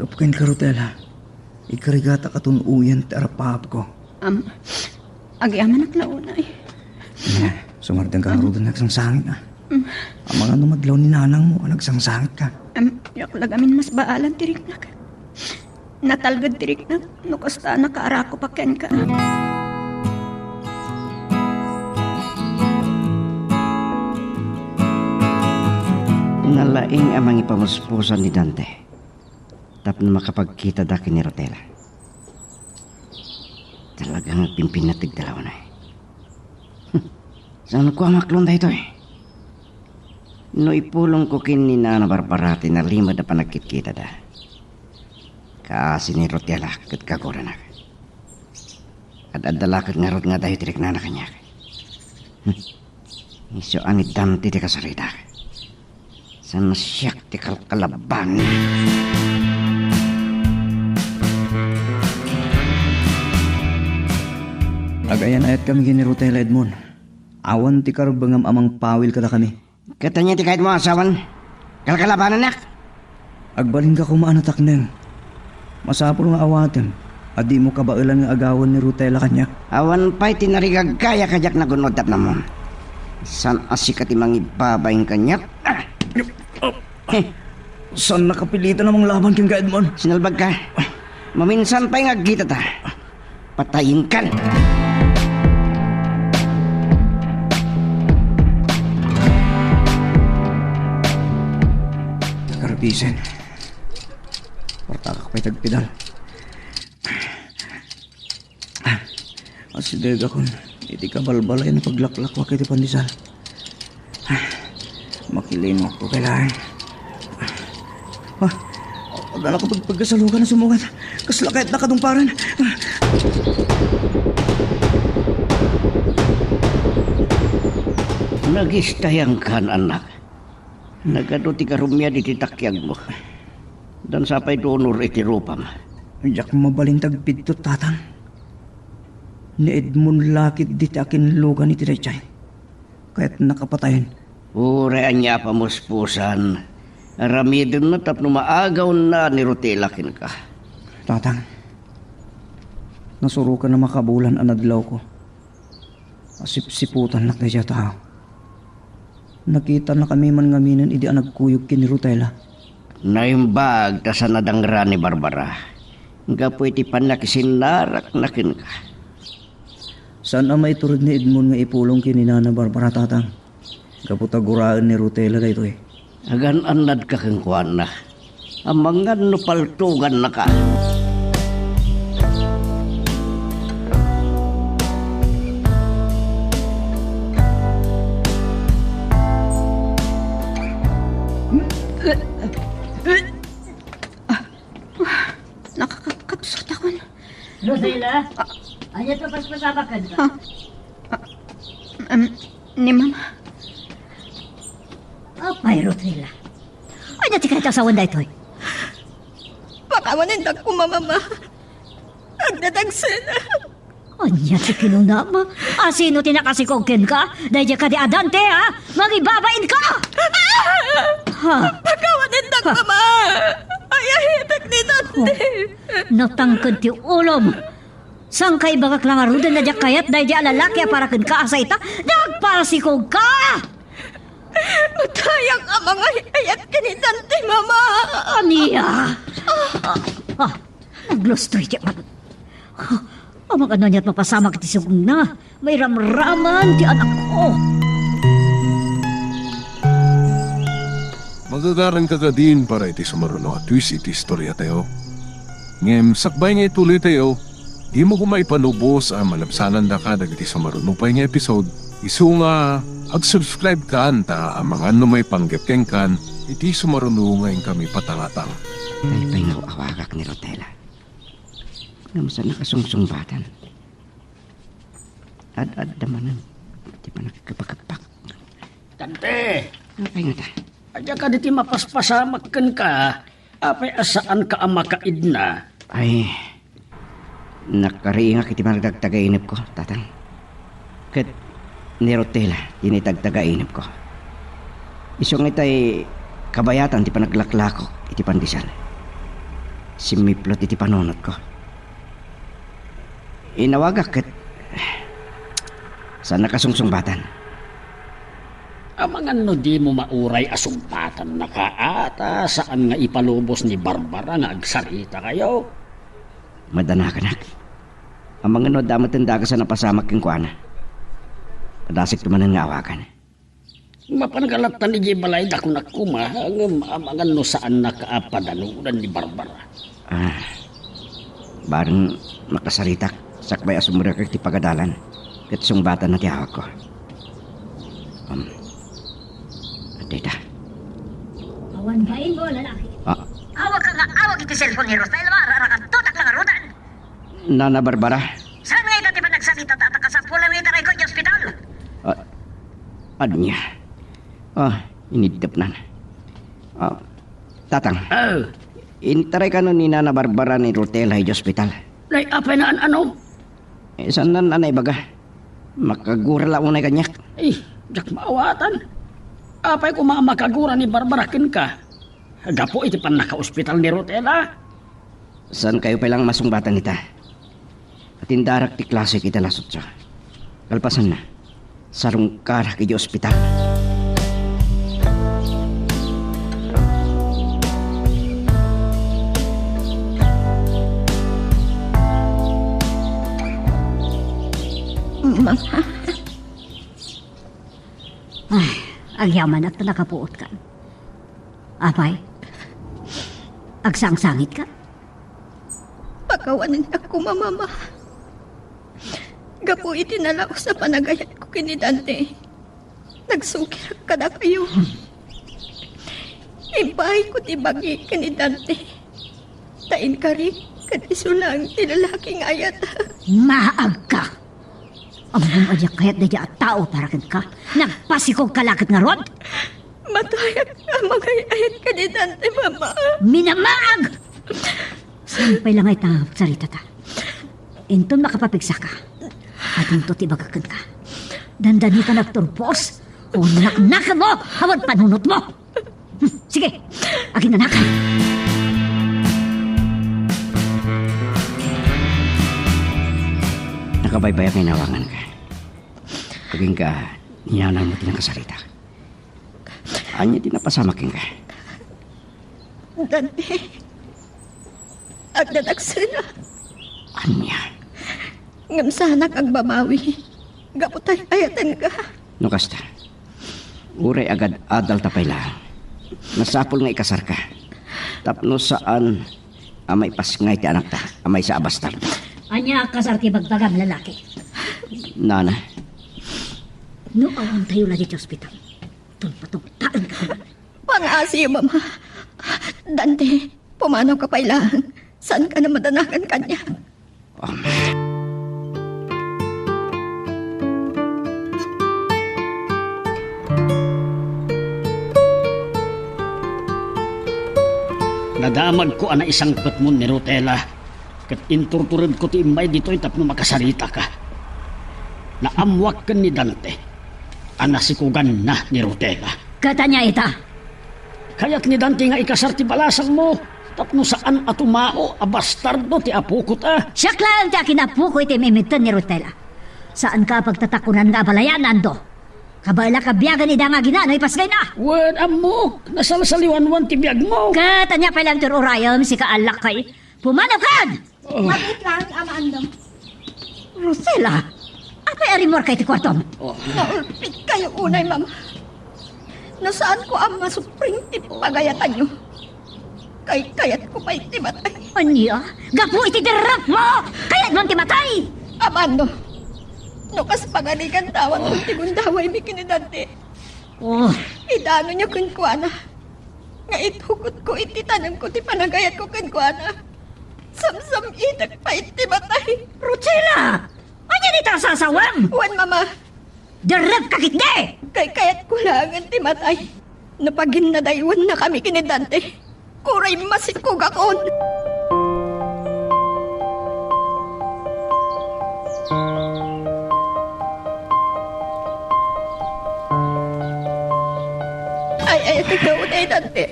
gapu kenka, Rutela. Ikarigata katun-oyan ti arapaapko. Am, agyamanak la unay. Ne, sumardeng ka ngaruden nga agsangsangit, a. Mm. Amangan no madlaw ni nanangmo a nagsangsangitka. Am, diak la gamin masbaalan ti riknak. Natalged ti riknak no kasta a nakaarakupak kenka. Nalaing a mangipamuspusan ni Dante tapno makapagkitada ken ni Rutela. Talaga nga agpimpinnategda la unay. Saanko a maklon daytoy? No ipulongko ken ni Nana Barbara ti nalimed a panagkitkitada, kaasi ni Rutela ket kaguranak. Ad-adda la ket ngarud nga adayo ti riknana kaniak. Isu a ni Dante ti kasaritak. Saan a siak ti kalkalaban. Agayan-ayatkami ken ni Rutela, Edmond. Awan ti karubengam a mangpawil kadakami. Ket ania ti kayatmo a sawen? Kalkalabanannak? Agbalinka koma a natakneng. Masapul nga awatem a dimo kabaelan nga agawen ni Rutela kaniak. Awan pay ti narigaggayak a diak nagun-od tapno ammom. Saan a sika ti mangibabain kaniak? Ah! Saan nakapilitan a manglaban kenka, Edmond? Sinalbagka. Maminsan pay nga agkitata. Patayenkan. Karbisen. Partakak pay ti agpidal. Asidegakon iti kabalbalayan a paglaklakuak iti pandesal. Makilinguak koma laeng. Ah, adda la pag-, pagkasalukan a sumungad. Kasla kayatna kadungparen. Nagistayankan, annak. Nagadu ti garummi iti takiagmo. Dansa pay donor iti rupam. Diak mabalin ti agpidtot, tatang. Ni Edmond la ketdi ti akinlugan iti daydiay. Kayatna a patayen. Uray ania a pamuspusan, aramidenna tapno maagawnna ni Rutela kenka. Tatang, nasurokan a makabulan a nadlawko. Asipsiputannak daydiay a tao. Nakitanakami man ngaminen idi a nagkuyog ken ni Rutela. Naimbag ta saan a dangra ni Barbara gapu iti pannakisinarakna kenka. Saan a maitured ni Edmond nga ipulong ken ni Nana Barbara, tatang, gapu ta guraen ni Rutela daytoy. Agan-annadka kenkuana. Amangan no paltogannaka. Nakakapsutakon. Lucila? Ah. Ania ti paspasamak kenka? Ah. Ah. Em, ni Mama. Ay, Rutila. Ania ti kayat a sawen daytoy? Pakawanen da koma, Mama. Agdadagsen. Ania ti kinunam? A, sino ti nakasikog kenka? Daydiay kadi a Dante, ha? Mangibabain ka! Ha? Pakawanen da koma. Ayatek ni Dante. Oh. Natangked ti ulom. Saan ka ibagak la ngaruden a diak kayat daydiay a lalaki a para kenka a sayta? Nagpasikog ka! Matay a mangay-ayat ken ni Dante, Mama! Ania? Ah, ah, naglustoy ti anak. Ah, amangan no aniat mapasamak iti sugongna. Mairamraman ti anakko. Magagaranka kadin para iti sumaruno a twist iti istoriatayo. Ngem sakbay nga ituloytayo, dimo koma ipalubos a malabsanandaka dagiti sumaruno pay nga episode. Isu nga ag-subscribe kan ta amangan no maipanggep kenkan iti sumaruno nga inkami patangatang. Daytoy nga aw-awagak ni Rutela. Ngem saan a kasungsungbatan. Ad-adda manen ti panagkapakappak. Dante! Apay ngata? Ania kadi ti mapaspasamak kenka? Apay a saanka a makaidna? Ay, nakariingak iti panagtagtagainepko, Tatang. Ket ni Rutela ti naitagtagainepko. Isu nga itay kabayatan ti panaglaklakok iti pandesal. Simmiplot iti panunotko. Inawagak ket saan a kasungsungbatan. Amangan no dimo mauray a sungbatannaka, a ta saan nga ipalubos ni Barbara nga agsaritakayo? Madanakanak. Amangan no adda met ti dagus a napasamak kenkuana. Padasekto manen nga awagan. Mapan nga lattan idiay balayda, kunak koma, ngem amangan no saannak a padanodan ni Barbara. Ah, bareng makasaritak, sakbay a sumrekak ti pagadalan, ket sungbatanna ti awagko. Um, adda ita. Awan bainmo, lalaki. Ah. Awagka nga awag iti cellphone ni Rosel, mararakadudak la ngaruden. Nana Barbara? Saan nga ita ti panagsarita ta, ta kasapulan nga itarayko iti ospital? Ah, ania? Ah, iniddepnan. Ah, Tatang. Oh. Intaray kano ni Nana Barbara ni Rutela iti ospital? Nay, apay naan-ano? Eh, saan nan a naibaga? Makagura la unay kaniak. Eh, diak maawatan. Apay koma a makagura ni Barbara kenka? Gapu iti pannakaospital ni Rutela? Saankayo pay la nga masungbatan ita. Atindarak ti klasek iti alas otso. Kalpasanna, sarungkarak iti ospital. Mama. Ay, agyamanak ta nakapuotkan. Apay, agsangsangitka? Pakawanennak koma, Mama. Gapu iti nalaus a panagayatko ken ni Dante, nagsukirak kadakayo. Impaayko ti bagi ken ni Dante. Ta inkari, ket isu laeng ti lalaki nga ayatek. Maagka! Ammom a diak kayat daydiay a tao para kenka. Nagpasikogka la ket ngarud? Matayak a mangay-ayat ken ni Dante, Mama. Minamaag! Saan pay la nga ita agsaritata? Inton makapapigsaka, adinto ti ibagak kenka. Dandani ta nagturpos, o naknakemmo, awan panunotmo. Hmm, sige, aginnanak. Nakabaybayak nga inawaganka. Agingga, ni nanangmo ti nakasarita. Ania ti napasamak kenka? Dante, agdadagsenak. Ania? Ngem saanak agbabawi gapu ta ay-ayatenka. No kasta, uray agad-adal ta pay laeng, masapul nga ikasarka. Tapno saan a maipasngay ti anakta a maysa a bastardo. Ania a kasar ti bagbagam, lalaki? Nana. No awantayo la ditoy ospital, tulpatugtaenka koma. Pangaasiyo, Mama. Dante, pumanawka pay laeng. Saanka a madanagan kaniak. Amen. Damagko a naisangpetmon ni Rutela, ket inturturedko ti immay ditoy tapno makasaritaka. Naammoak ken ni Dante a nasikuganna ni Rutela. Ket ania ita? Kayat ni Dante nga ikasar ti balasangmo tapno saan a tumao a bastardo ti apoko ta. Siak laeng ti akinapoko iti imimidten ni Rutela. Saanka a pagtatakonan nga abalayan, Ando. Kabaelak a biagen ida nga agina no ipasgayna. Wen, ammok, nasalsaliwanwan ti biagmo. Ket ania pay laeng ti urayem, sika a lakay? Pumanaw kan! Oh. Mabit lang, Ama Andong. Rosela, apay a rimmuarka iti kuartom? Oh. Naulpit kayo unay, Mama. No saanko a masupring ti pagayatanyo, kaykayatko pay ti matay. Ania? Gapu iti derrepmo, kayatmon ti matay? Amando, no kas pagarigan, awan ti gundawaymi ken ni Dante. Oh. Idanonyo kenkuana nga itukotko iti tanemko ti panagayatko kenkuana. Samsam-itek pay ti matay. Rosela! Ania dita a sasawem? Wen, Mama. Derrepka ketdi! Kaykayatko laengen ti matay. No paginnadaywennakami ken ni Dante, uray masikugakon. Ay, ay, ikaw, Tay Dante.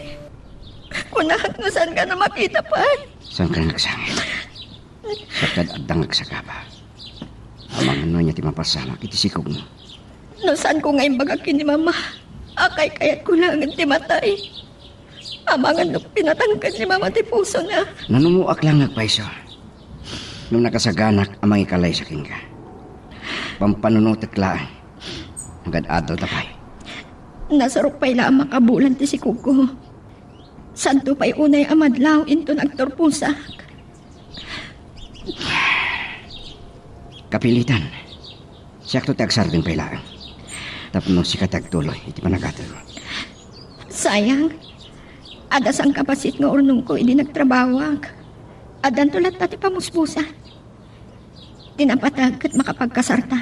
Kunak no saanka a makita pay. Saanka nga agsangit? Sakad adda nga agsagaba. Amangan no ania ti mapasamak iti sikogmo. No saanko nga imbagak ken ni Mama a kaykayatko laengen ti matay, amangan no pinatangken ni Mama ti pusona. Nanummoak laeng nga agpayso. No nakasaganak a mangikalaysa kenka, pampanunotek laeng. Agad-adalta pay. Nasarok pay la a makabulan ti sikogko. Saanto pay unay a madlaw inton agturposak. Kapilitan, siakto ti agsardeng pay laeng. Tapno sika ti agtuloy iti panagadalmo. Sayang, adda sangkabassit nga urnongko idi nagtrabahoak. Addanto latta ti pamuspusan. Ti napateg ket makapagkasarta.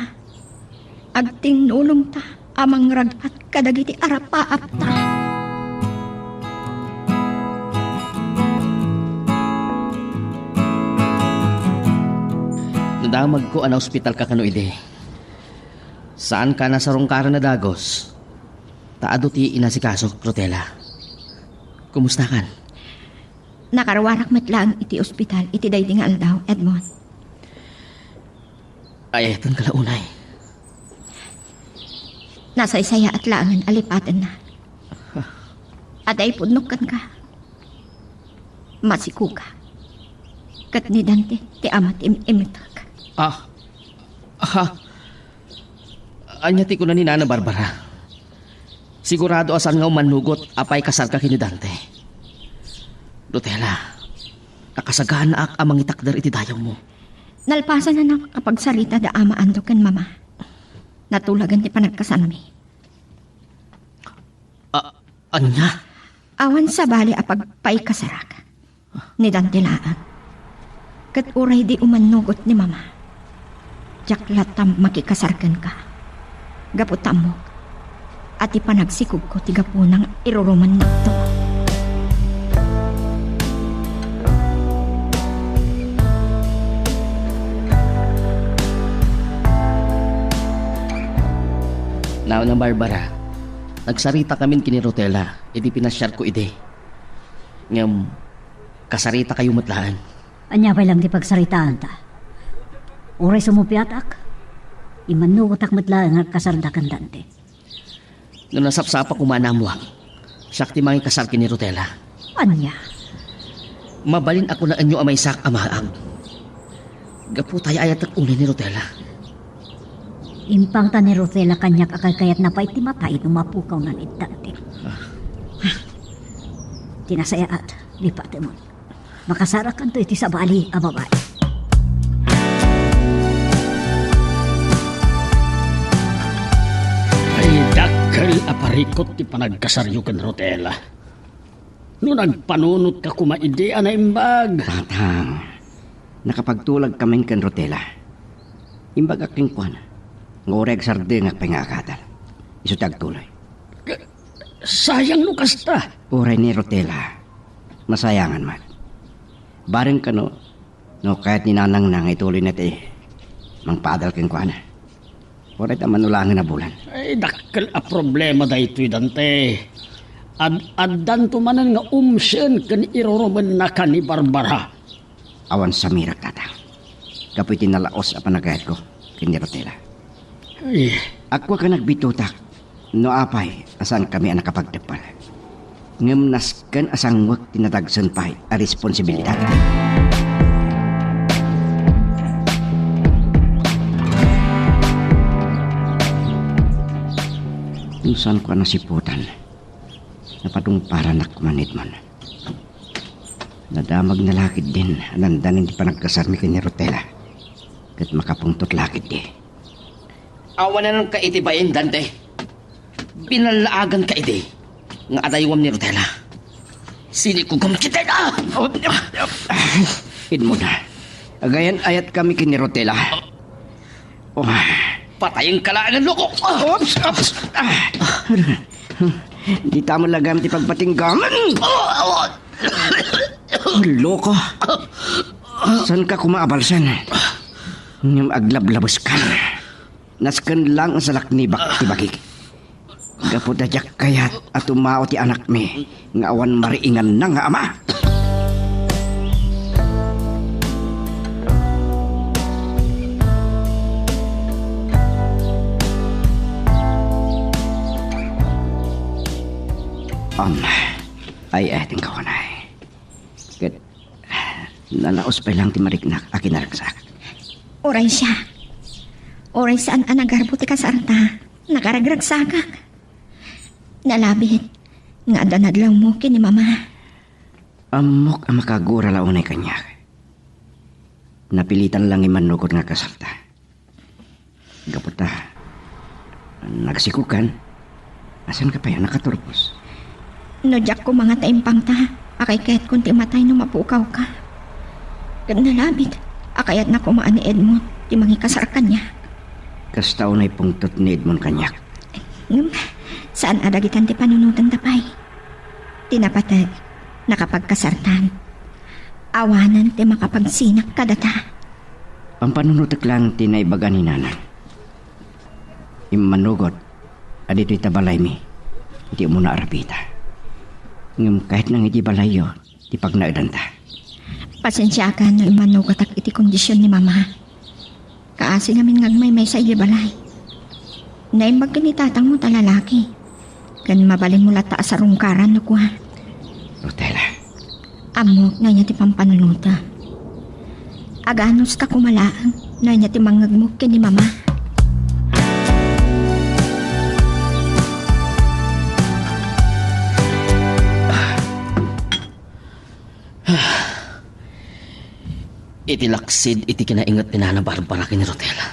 Agtinnulongta a mangragpat kadagiti arapaapta. Nadamagko a naospitalka kano idi. Saanka a nasarungkaran a dagus. Ta adu ti inasikasok, Rutela. Kumustakan? Nakaruarak met laeng iti ospital iti daydi nga aldaw, Edmond. Ay-ayatenka la unay. Nasaysayaat laengen a lipatenna. Adda ipudnok kenka. Masikuga. Ket ni Dante ti ama ti im-imitek. Ah. Aha. Ania ti kuna ni Nana Barbara? Sigurado a saan nga umannugot a paikasarka ken ni Dante. Rutela, nakasaganaak a mangitakder iti dayawmo. Nalpasan a nakapagsarita da Ama Ando ken Mama. Natulagan ti panagkasarmi. A-, ania? Awan sabali a pagpaikasarak. Ni Dante laeng. Ket uray di umannugot ni Mama, diak latta makikasar kenka. Gapu ta ammok a ti panagsikogko ti gapuna nga irurumennakto. Nauna, Barbara, nagsaritakamin ken ni Rutela iti pinasiarko idi. Ngem, kasaritakayo met laeng. Ania pay laeng ti pagsaritaanta? Uray sumupiatak, immannugotak met laeng nga agkasarda ken Dante. No nasapsapa koma a naammoak, siak ti mangikasar ken ni Rutela. Ania? Mabalin a kunaenyo a maysak a maag. Gapu ta ay-ayatek unay ni Rutela. Impangta ni Rutela kaniak a kaykayatna pay ti matay no mapukawna ni Dante. Ah. Ti nasayaat, lipatemon. Makasarakanto iti sabali a babai. Ay, dakkel a parikut ti panagkasaryo ken Rutela. No nagpanunotka koma idi a naimbag. Tatang, nakapagtulagkamin ken Rutela. Imbagak kenkuana nga uray agsardengak pay nga agadal, isu ti agtuloy. Sayang no kasta. Uray ni Rutela, Nasayangan met. Bareng kano, no kayat ni nanangna nga ituloyna ti mangpaadal kenkuana. Uray ta mano laengen a bulan. Ay, dakkel a problema daytoy, Dante. Ad-, addanto manen nga umsien ken irurumennaka ni Barbara. Awan samirak, Tata. Gapu iti nalaos a panagayatko ken ni Rotela. Ay. Agkuak a nagbitutak no apay a saankami a nakapagteppel. Ngem nasken a sanguek ti nadagsen pay a responsibilidad. No saanko a nasiputan, napadungparanak koma ni Edmond. Nadamagna la ketdin a dandanen ti panagkasarmi ken ni Rotela, ket makapungtot la ketdi. Awanenka iti bain, Dante. Binallaaganka idi nga adaywam ni Rotela. Sinikugam ti dayta! Edmond, agayan-ayatkami ken ni Rotela. Oh. Patayenka laengen, loko! Oops! Oops! Ah. Dita met la gayam ti pagpatinggaman! Loko! Saanka koma a balsen? Ngem aglablabeskan. Nasken laeng a salaknibak ti bagik. Gapu ta diak kayat a tumao ti anakmi nga awan mariinganna nga ama. Am, ay, ay, tingkawanay. Ket nalaos pay laeng ti mariknak a kinaragsak. Uray siak. Uray saan a nagarbo ti kasarta, nakaragragsakak. Nalabit nga adda nadlawmo ken ni Mama. Ammok a makagura la unay kaniak. Napilitan lang immannugot nga kasarta. Gapu ta, nagsikogkan, a saanka pay a nakaturpos? No diak koma nga taimpangta, a kaykayatkon ti imatay no mapukawka. Ket nalabit a kayatna koma a ni Edmond ti mangikasar kaniak. Kasta unay pungtot ni Edmond kaniak. Ngem, saan a dagitan ti panunotenta pay. Ti napateg, nakapagkasartan. Awanen ti makapagsinak kadata. Pampanunotek lang ti naibaga ni Nanang. Immanugot a ditoy ta balaymi iti umuna a rapita. Ngem kayatna nga iti balayyo ti pagnaedanta. Pasensiakan no immanugotak iti kondision ni Mama. Kaasi ngamin nga agmaymaysa idiay balay. Naimbag ken ni tatangmo ta lalaki. Ken mabalinmo latta a sarungkaran no kua. Rotela. Ammok no ania ti pampanunotem. Aganuska koma laeng no ania ti mangngegmo ken ni Mama. Iti laksid iti kinainget ni Nana Barbara ken ni Rotela,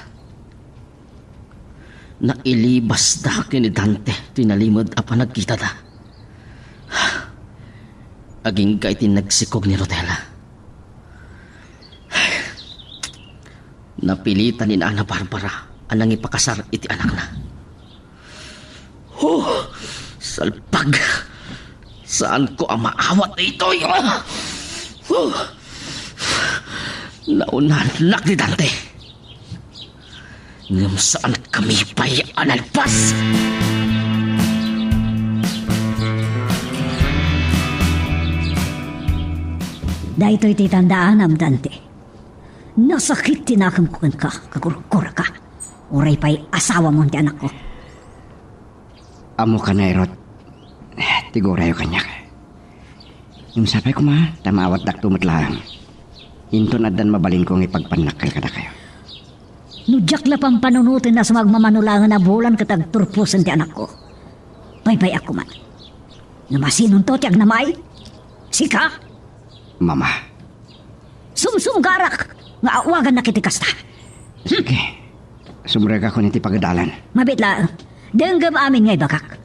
nailibasda ken ni Dante ti nalimed a panagkitada. Agingga iti nagsikog ni Rotela. Napilitan ni Nana Barbara a nangipakasar iti anakna. Oh, salpag! Saanko a maawat daytoy! Oh! Naunanak ni Dante. Ngem saankami pay a nalpas. Daytoy ti tandaanam, Dante. Nasakit ti nakemko kenka, kagurguraka. Uray pay asawamon ti anakko. Ammok a nairut ti gurayo kaniak. Ngem sapay koma ta maawatdakto met laeng. Inton addan mabalinko nga ipagpannak kadakayo. No diak la pampanunoten a sumagmamano laengen a bulan ket agturposen ti anakko, baybay-ak koma. Ngem asinonto ti agnamay? Sika? Mama. Sumsumgarak nga awagannak iti kasta. Sige. Sumrekakon iti pagadalan. Mabiit laeng. Denggem amin nga ibagak.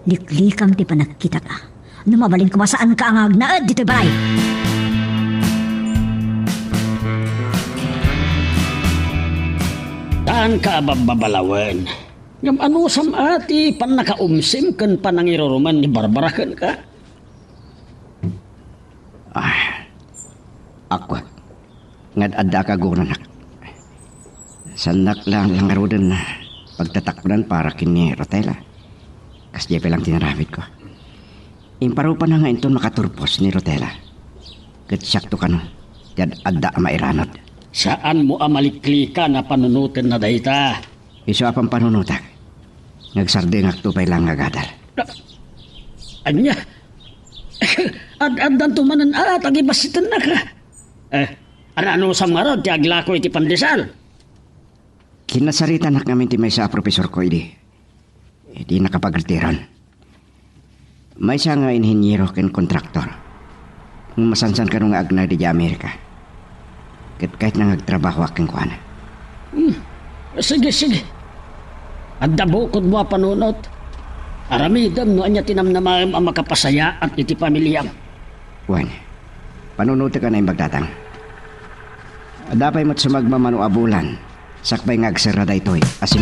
Liklikam ti panagkitaka. No mabalin koma, saanka nga agnaed ditoy balay. Saanka a babbabalawen. Ngem anusam a ti pannakaumsim ken panangirurumen ni Barbara kenka? Ah, akwak. Nga ad-addaak agunanak. Saannak laeng la ngaruden pagtatakpanan para ken ni Rotela. Kasdiay pay laeng ti inaramidko. Imparupana nga inton makaturpos ni Rotela. Ket siakto kano ti ad-adda a mairanod. Saanmo a maliklikan a panunotenna dayta. Isu a pampanunotak. Nga agsardengakto pay laeng nga agadal. Ania? Ad-addanto manen a tagibassitennaka. Eh, ania, anusam ngarud ti aglako iti pandesal? Kinasaritanak ngamin ti maysa a profesorko idi. Idi nakapagretiron. Maysa nga inheniero ken kontraktor. Masansan kano nga agnaed idiay Amerika. Ket kayatna nga agtrabahoak kenkuana. Hmm. Sige, sige. Adda bukodmo a panunot. Aramidem no ania ti namnamaem a makapasayaat iti pamiliam. Wen, panunotek a naimbag, Tatang. Adda pay met sumagmamano a bulan, sakbay nga agserra daytoy a sim-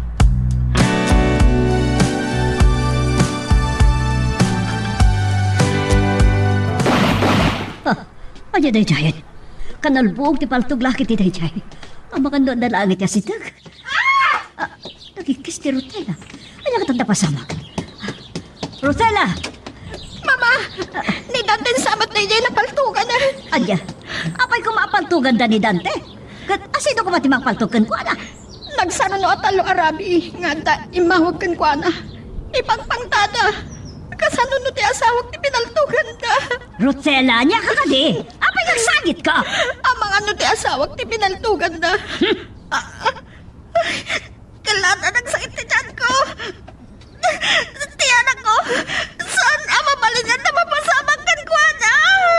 Ah, ania daydiay? Kanalbuong ti paltog la ket daydiay. Amangan no adda laeng iti asideg. Ah, nagikkis ti Rosela. Ania ket adda pasamak? Rosela! Mama! Ni Dante sa met daydiay napaltogan. Ania? Apay koma a paltoganda ni Dante? Ket asino koma ti mangpaltog kenkuana? Nagsaruno a tallo a rabii nga adda immawag kenkuana. Ipangpangtada. Kasano no ti asawak ti pinaltoganda? Rosela, ania ka kadi? Apay nga agsagitka? Amangan no ti asawak ti pinaltoganda. Hmm. Ah, ah. Kailangan nagsakit ti tiyanko. Ti anakko, saan a mabalin nga mapasamak kenkuana?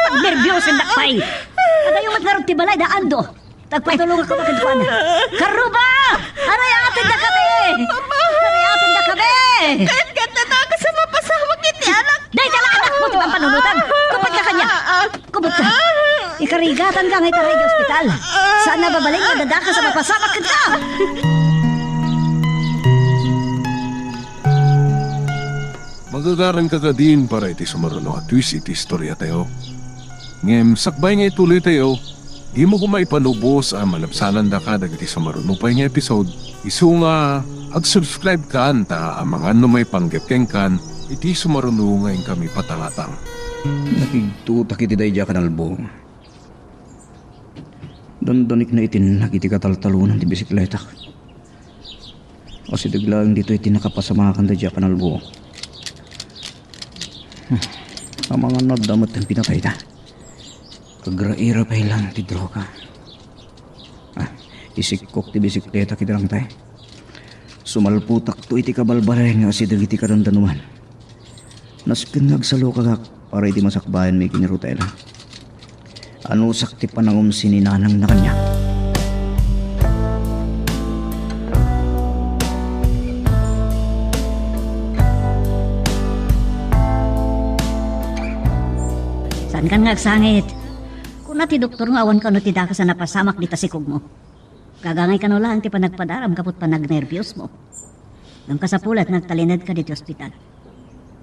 Agnerbiosenda pay. Adayo met ngarud ti balay da Ando. Tagpatulongak koma kenkuana. Karuba! Aray, atendakami! Aray, atendakami! Kayat ganda na ka sa mapasamak iti anak. Dayta la anakmo ti pampanunotam. Kupot ka kaniak. Kumot ka. Ikarigatanka nga itaray iti ospital. Saan a mabalin nga adda dakes a mapasamak kenka. Magagaranka kadin para iti sumaruno a twist iti istoriatayo. Ngem sakbay nga ituloytayo, dimo koma ipalubos a malabsanandaka dagiti sumaruno pay nga episode. Isu nga, ag-subscribe kan ta amangan no maipanggep kenkan iti sumaruno nga inkami patangatang. Nakigtotak iti daydiay a kanalbong. Dandanikna iti nag iti kataltalonan ti bisikletak. Asideg laeng ditoy ti nakapasamakan daydiay a kanalbong. Hmm. Amangan no adda met ti pinatayda. Agraira pay laeng ti droga. Ah, isikkok ti bisikletak iti rangtay. Sumalpotakto iti kabalbaliwen nga asideg iti kadandanuman. Nasken nga agsalukagak para iti masakbayanmi ken ni Rutela. Anusak ti panangumsini nanangna kaniak. Saankan nga agsangit. Kuna ti doktor nga awan kano ti dakes a napasamak dita sikogmo. Gagangay kano laeng ti panagpadaram gapu ti panagnerbiosmo. Ngem kasapulat nga agtalinedka ditoy ospital.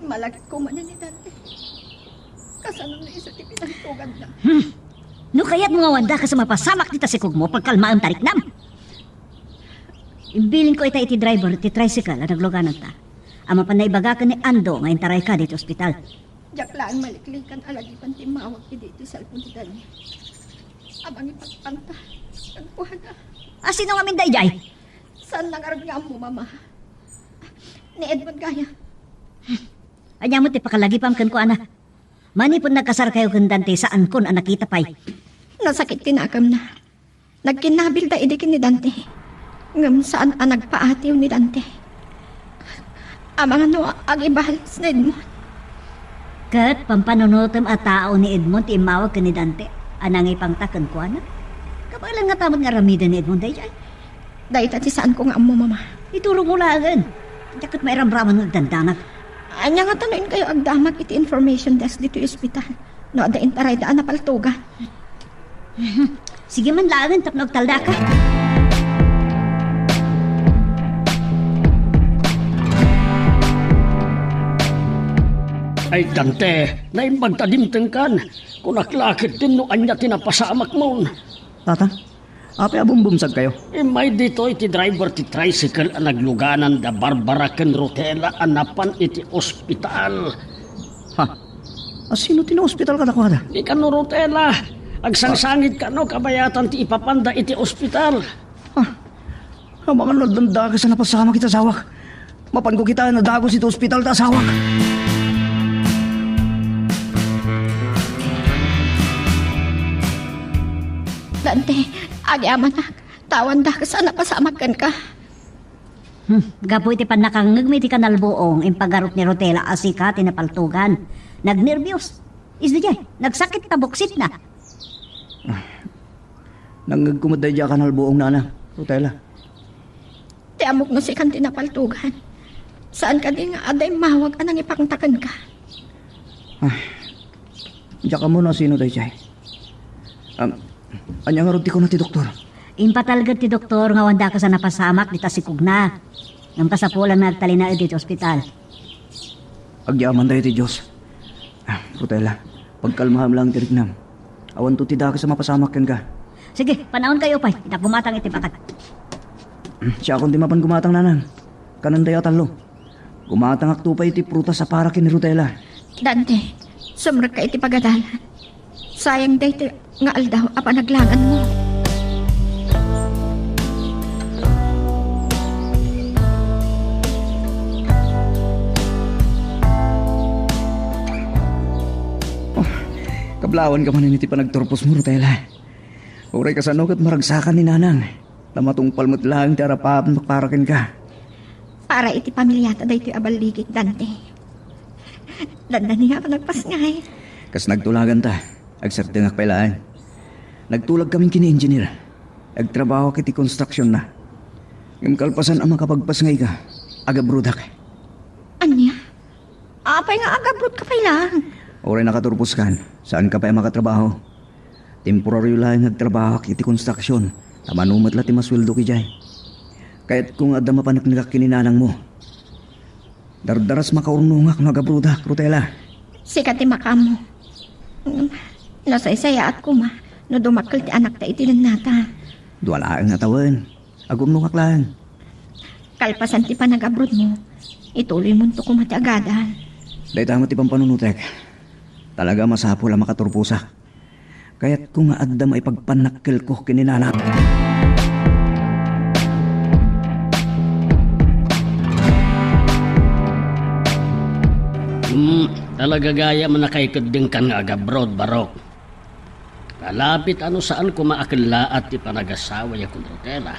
Malagipko manen ni Dante. Kasano no isu ti pinaltoganna? Hmm. No kayatmo nga awan dakes a mapasamak dita sikogmo, pagkalmaem ta riknam. Imbilinko ita iti driver ti tricycle a naglugananta. A mapan naibaga ken ni Ando nga intarayka ditoy ospital. Diak laeng maliklikan a lagipan ti immawag idi iti cellphone ti Daniel. A mangipangpangta kenkuana. A, sino ngamin daydiay? Saanna ngarud nga ammo, Mama. Ni Edmond gayam. Ania met ti pakalagipam kenkuana? Manipud nagkasarkayo ken Dante, saankon a nakita pay. Nasakit ti nakemna. Nagkinnabilda idi ken ni Dante. Ngem saan a nagpaatiw ni Dante. Amangan no agibalis ni Edmond. Ket pampanunotem a tao ni Edmond ti immawag ken ni Dante a nangipangta kenkuana? Kabaelan ngata met nga aramiden ni Edmond daydiay? Dayta ti saanko nga ammo, Mama. Iturongmo laengen. Diak ket mairamraman nga agdandanag. Ania ngata no inkayo agdamag iti information desk ditoy ospital no adda intarayda a napaltogan? Sige man laengen tapno agtaldaka. Ay, Dante, naimbag ta dimtengkan. Kunak la ketdin no ania ti napasamakmon. Tata, apay a bumbumsagkayo? Immay ditoy ti driver ti tricycle a nagluganan da Barbara ken Rutela a napan iti ospital. Ha? A sino ti naospital kadakuada? Di kano, Rutela. Agsangsangit kano kabayatan ti ipapanda iti ospital. Ah, amangan no addan dakes a napasamak iti asawak. Mapanko kitaen a dagus iti ospital ti asawak. Dante, agyamanak, ta awan dakes a napasamak kenka. Hmm, gapu iti pannakangngegmi iti kanalbuong, impagarop ni Rutela a sika ti napaltogan. Nagnerbios. Isdi jay, nagsakit ta buksitna. Ah, nangngegko met daydi a kanalbuong, Nanang, Rutela. Ti ammok no sikan ti napaltogan. Saan kadi nga adda immawag a nangipangta kenka? Ah, diak ammo no sino daydiay. Am, ania ngarud ti kuna ti doktor? Impatalged ti doktor nga awan dakes a napasamak dita sikugna. Ngem kasapulan nga agtalinaed iti ospital. Agyaman dayo ti Dios. Ah, Rutela, pagkalmaem laeng ti riknam. Awanto ti dakes a mapasamak kenka. Sige, panaonkayo pay. Innak gumatang iti patag. Siakon ti mapan gumatang, Nanang. Kanendayo a tallo. Gumatangakto pay iti prutas a para ken ni Rutela. Dante, sumrekka iti pagadalan. Sayang daytoy nga aldaw a panaglaganmo. Oh, kablawanka manen iti panagturposmo, Rutela. Uray kasano ket maragsakan ni Nanang. Ta matungpal met laeng ti arapaapnak para kenka. Para iti pamiliata daytoy a balligit, Dante. Dandani nga a panagpasngay. Kas nagtulaganta, agsardengak pay laeng. Nagtulagkamin ken ni engineer. Agtrabahoak iti konstruksionna. Ngem kalpasan a makapagpasngayka, agabrodak. Ania? Apay nga agabrodka pay laeng? Uray nakaturposkan, saanka pay a makatrabaho. Temporario laeng nga agtrabahoak iti konstruksion, ta mano met la ti masueldo idiay. Kayatko nga adda mapaneknekak ken ni nanangmo. Dardaras makaurnongak no agabrodak, Rutela. Sika ti makaammo. Nasaysayaat koma no dumakkel ti anakta iti dennata. Dua laeng a tawen. Agurnongak laeng. Kalpasan ti panagabrodmo, ituloymonto koma ti agadal. Dayta met ti pampanunotek. Talaga a masapul a makaturposak. Kayatko nga adda maipagpannakkelko ken ni nanang. Hmm, talaga gayam a nakaikeddengkan nga agabrod, Barok. Kalapit a no saan koma a kellaat ti panagasawa ya kun Rutela.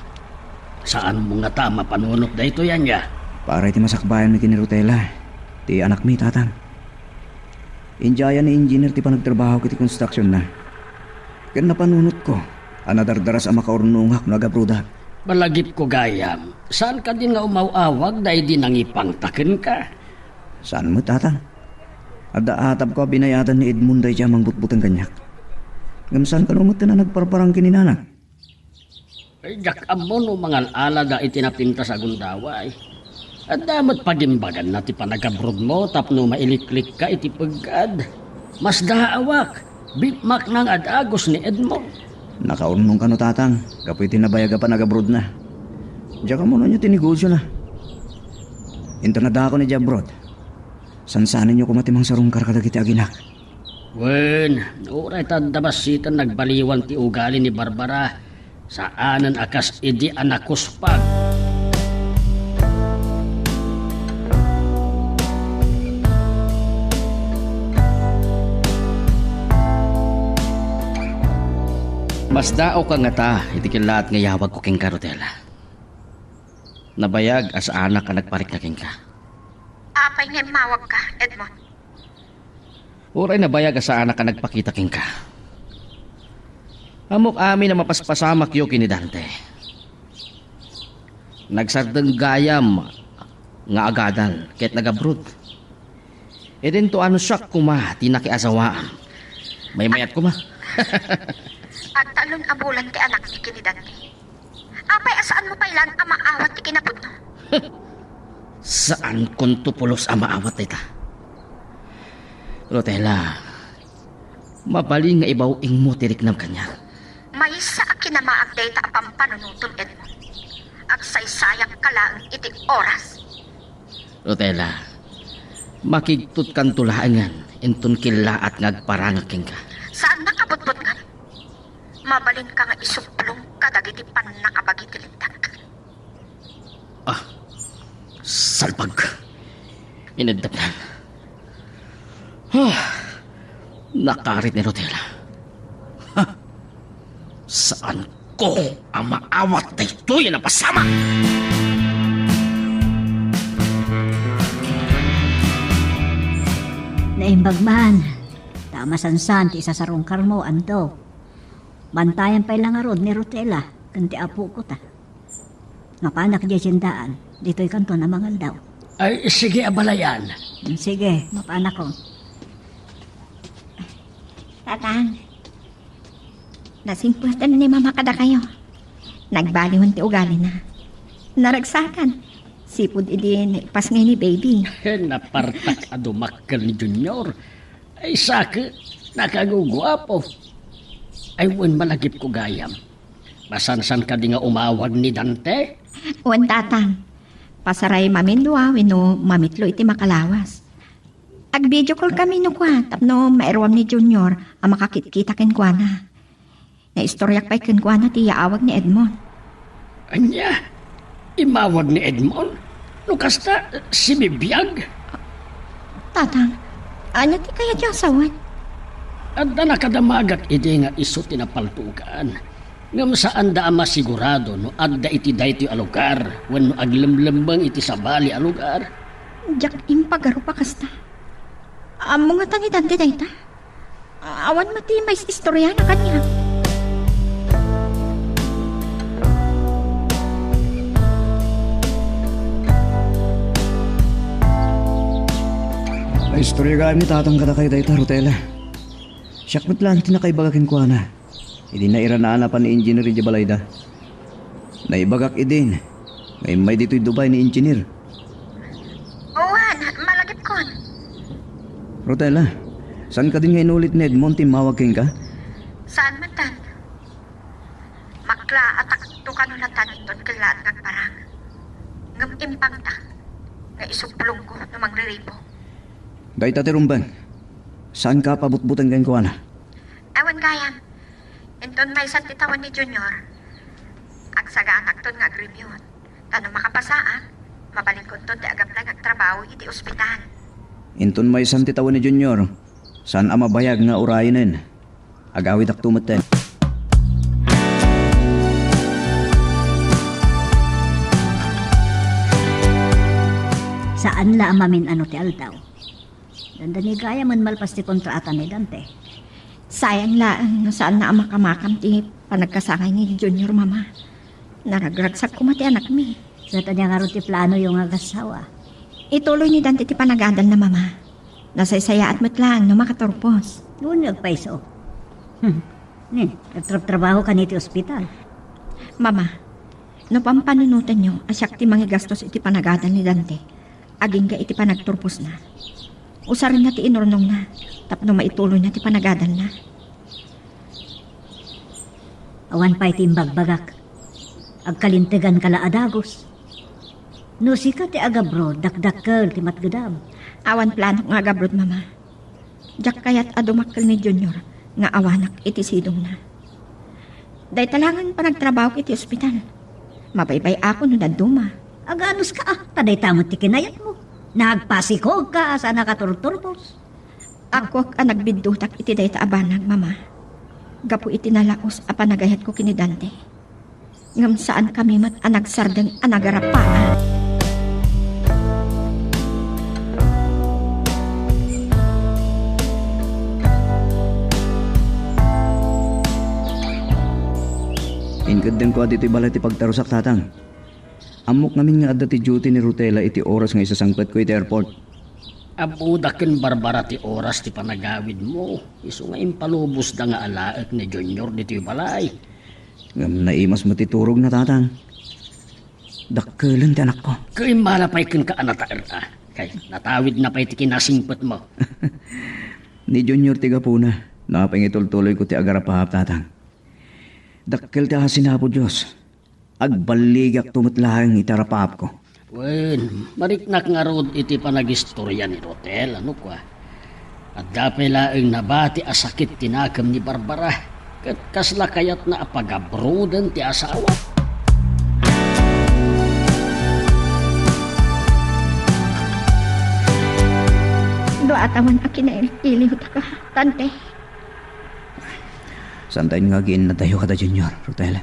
Saanmo ngata a mapanunot daytoy ania? Para iti masakbayanmi ken ni Rutela, ti anakmi, Tatang. Idiayan ni engineer ti panagtrabahok iti konstruksionna. Ken napanunotko a nadardaras a makaurnongak no agabrodak. Balagipko gayam, saan kadin nga umaw-awag daydi nangipangta kenka? Saan met, Tatang. Adda atabko a binayadan ni Edmond daydi a mangbutbuteng kaniak. Ngem saan kano met a nagparparang ken ni nanang? Ay, diak ammo no mangal-alada iti napintas a gundaway. Adda met pagimbaganna ti panagabrodmo tapno mailiklikka iti peggad. Masdaawak, bipmakna nga adagus ni Edmond. Nakaurnong kano, Tatang, gapu iti nabayag a panagabrodna. Diak ammo no ania ti negosiona. Inton nadakon idiay abroad, sansanenyo koma ti mangsarungkar kadagiti aginak. Wen, uray ta adda bassit a nagbaliwan ti ugali ni Barbara, saanen a kas idi a nakuspag. Masdaawka ngata iti kellaat nga iyawagko kenka, Rutela. Nabayag a saanak a nagparikna kenka. Apay nga immawagka, Edmond? Uray nabayag a saanak a nagpakita kenka. Ammok amin a mapaspasamakyo ken ni Dante. Nagsardeng gayam nga agadal ket nagabrod. Idinto a no siak koma ti nakiasawaam. Maymayat koma. Agtalon a bulan ti anakmi ken ni Dante. Apay a saanmo pay laeng a maawat ti kinapudno? Saankonto pulos a maawat dayta. Rutela, mabalin nga ibaw-ingmo ti riknam kaniak. Maysa a kinamaak dayta a pampanunotem, Edmond. Agsaysayanka laeng iti oras. Rutela, makigtutkanto laengen inton kellaat nga agparangak kenka. Saannak a butbutngen. Mabalinka nga isublong kadagiti pannakabagi ti Linda. Ah, salpag. Ineddapnan. Ah, nakarit ni Rutela. Ha? Saanko a maawat daytoy a napasamak! Naimbag man, ta masansan ti isasarungkarmo, Anto. Bantayan pay la ngarud ni Rutela ken ti apoko ta. Mapanak diay tiendaan, ditoy kanton a mangaldaw. Ay, sige a balayan. Mm, sige, mapanakon. Tatang, nasingpetan ni Mama kadakayo. Nagbaliwan ti ugalina. Naragsakan. Sipud idi naipasngay ni Baby. Napartak a dumakkel ni Junior. Ay, sake, nakaguguapo. Ay, wen, malagipko gayam. Masansan kadi nga umawag ni Dante? Wen, Tatang. Pasaray mamindua wenno mamitlo iti makalawas. Ag-video call kami no kua tapno mairuam ni Junior a makakitkita kenkuana. Naistoriak pay kenkuana ti yaawag ni Edmond. Ania? Imawag ni Edmond? No kasta, sibibiag? Tatang, ania ti kayatyo a sawen? Adda nakadamagak idi nga isu ti napaltukan. Ngem saanda a masigurado no adda iti daytoy a lugar wenno aglemlemmeng iti sabali a lugar. Diak impagarup a kasta. Ammo ngata ni Dante dayta? Awan met ti maistoriana kaniak. Naistorya gayam ni Tatang kadakayo dayta, Rutela. Siak met laeng ti nakaibaga kenkuana. Idi nairanaanna pan ni Engineer idiay balayda. Naibagak idin nga immay ditoy Dubai ni Engineer. Wen, malagipkon. Rutela, saan kadin nga inulit ni Edmond ti immawag kenka? Saan metten. Maklaatakto kano latta inton kellaat nga agparang. Ngem impangta nga isublongko no mangriribuk. Dayta ti rumbeng. Saanka a pabutbuten kenkuana? Awan gayam. Inton maysan ti tawen ni Junior, agsagaanakton nga agrimyot. Ta no makapasaak, mabalinkonton ti ag-apply nga agtrabaho iti ospital. Inton maysan ti tawen ni Junior, saan a mabayag nga urayenen. Agawidakto metten. Saan la a mamin-ano ti aldaw. Dandani gayam malpas ti kontrata ni Dante. Sayang laeng no saanna a makamakam ti panagkasangay ni Junior, Mama. Naragragsak koma ti anakmi. Ket ania ngarud ti planoyo nga agassawa? Ituloy ni Dante ti panagadalna, Mama. Nasaysayaat met laeng no makaturpos. Wen, agpayso. Hmm. Ni, agtrabtrabaho kano iti ospital. Mama, no pampanunotenyo a siak ti mangigastos iti panagadal ni Dante, agingga iti panagturposna. Usarenna ti inurnongna tapno maituloyna ti panagadalna. Awan pay ti imbagbagak. Agkalinteganka la a dagus. No sika ti agabroad, dakdakkel ti matgedam. Awan planok nga agabroad, Mama. Diak kayat a dumakkel ni Junior nga awanak iti sidongna. Dayta laeng panagtrabahok iti ospital. Mabaybay-ako no dadduma. Aganuska, ah, ta dayta met ti kinayatmo. Nagpasikogka a saan a katurturpos. Agkuak a nagbiddutak iti dayta a banag, Mama, gapu iti nalaus a panagayatko ken ni Dante. Ngem saankami met a nagsardeng a nagarappaat. Inkeddengko a ditoy balay ti pagtarusak, Tatang. Ammok ngamin nga adda ti duty ni Rutela iti oras nga isasangpetko iti airport. Ammoda ken Barbara ti oras ti panagawidmo, isu nga impalubosda nga alaek ni Junior ditoy balay. Ngem naimas met ti turogna, Tatang. Dakkelen ti anakko. Ket immala pay kenka a nataer a. Kay natawidna pay ti kinasingpetmo. Ni Junior ti gapuna no apay nga itultuloyko ti agarapahap, Tatang. Dakkel ti asi ni Apo Dios. Agballigakto met laeng iti arapaapko. Wen, mariknak ngarud iti panagistoria ni Rotel, ano kua? Adda pay laeng nabati a sakit ti nakem ni Barbara, ket kasla kayatna a pagabroden ti asawa. Dua a tawen a kinailiwtaka, Tante. Saan tayo nga agiinnatayo kada Junior, Rotel?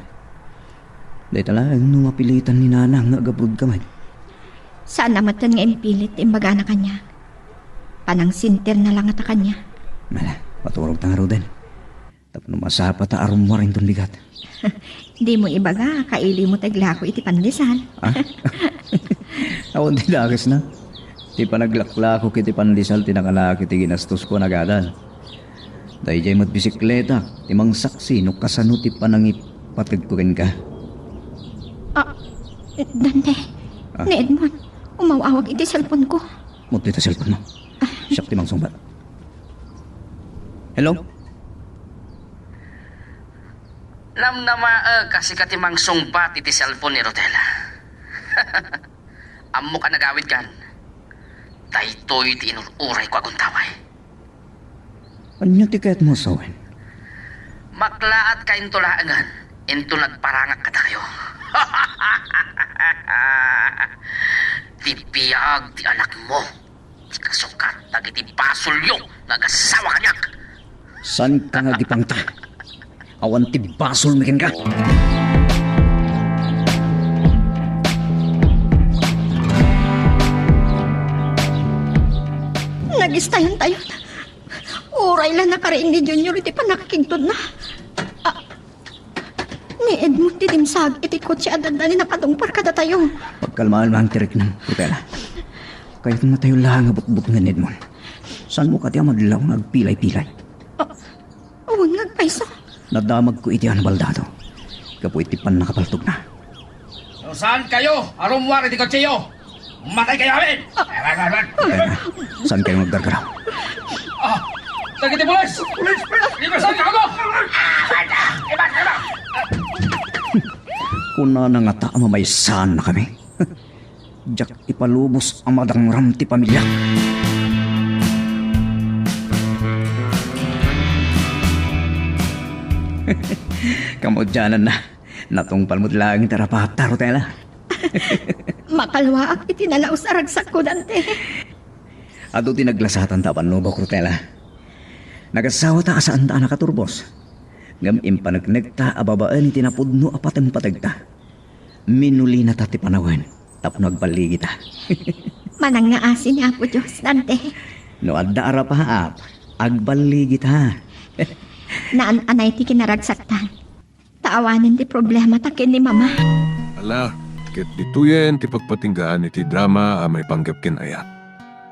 Dayta laeng no mapilitan ni Nana nga agabrodka met. Saan a metten nga impilit ti imbagana kaniak. Panangsenterna la ngata kaniak. Mala, paturogta ngaruden. Tapno masapata a rummuar inton bigat. Dimo ibaga, kailimo ti aglako iti pandesal. Ah? Awan ti dakesna. Ti panaglaklakok iti pandesal ti nakalaki ti ginastosko a nagadal. Daydiay met bisikleta ti mangsaksi no kasano ti panangipategko kenka. Ah, Dante, Ah? Ni Edmond, umaw-awag iti cellphone ko. Mudto iti cellphone mo. Siak ti mangsungbat. Hello? Namnamaek a sika ti mangsungbat iti cellphone ni Rotela. Ammok a nagawidkan. Daytoy ti inur-urayko a gundaway. Ania ti kayatmo a sawen? Maklaatka into laengen, into nagparangak kadakayo. Ti biag ti anakmo, ti kasukat dagiti basolyo nga agassawa kaniak. Saanka nga agipangta? Awan ti basolmi kenka. Nagistayan tayo. Uray la nakariing ni Junior iti pannakakigtudna. Ah, ni Edmond ti dimsag iti kotse a dadda ni napadungpar kadatayo. Pagkalmaan man ti riknam, Rutela. Kayatna tayo la nga butbutngen ni Edmond. Saanmo kadi a madlaw nga agpilay-pilay? Ah, awan nga agpayso. Nadamagko iti a nabaldado. Gapu iti pannakapaltogna. No saan kayo a rummuar iti kotsiyo, matay kayo amin! Kaya, saan kayo naggargaraw? Ah, dagiti pulis! Pulis! Pulis! Librasan ka ako! Kunana ngata a mamaysaannakami. Diak ipalubos a madangram ti pamiliak. Kamaudiananna, natungpal met laeng ti arapaapta, Rutela. Makalwaak iti nalaus a ragsakko, Dante. Adu ti naglasatan ta a bannogak, Rutela. Nagassawata a saanta a nakaturbos. Ngem impaneknekta a babaen iti napudno a patengpategta. Minulinata ti panawen tapno agballigita. Manangngaasi ni Apo Dios, Dante. No adda arapaap, agballigita. Naan-anay ti kinaragsaktan. Ta awanen ti problemata ken ni Mama. Ala, ket ditoyen ti pagpatinggaan iti drama a maipanggep ken ayat.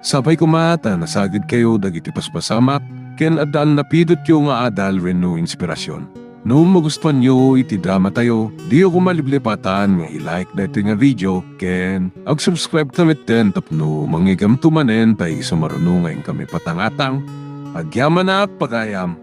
Sapay koma ta nasagidkayo dagiti paspasamak ken adda a napidotyo nga adal wenno inspirasyon. No magustuanyo iti dramatayo, diyo koma liplipatan nga i-like daytoy nga video ken ag-subscribe ta metten tapno mangigamto manen ta isu maruno nga inkami patangatang. Agyamanak, pagayam!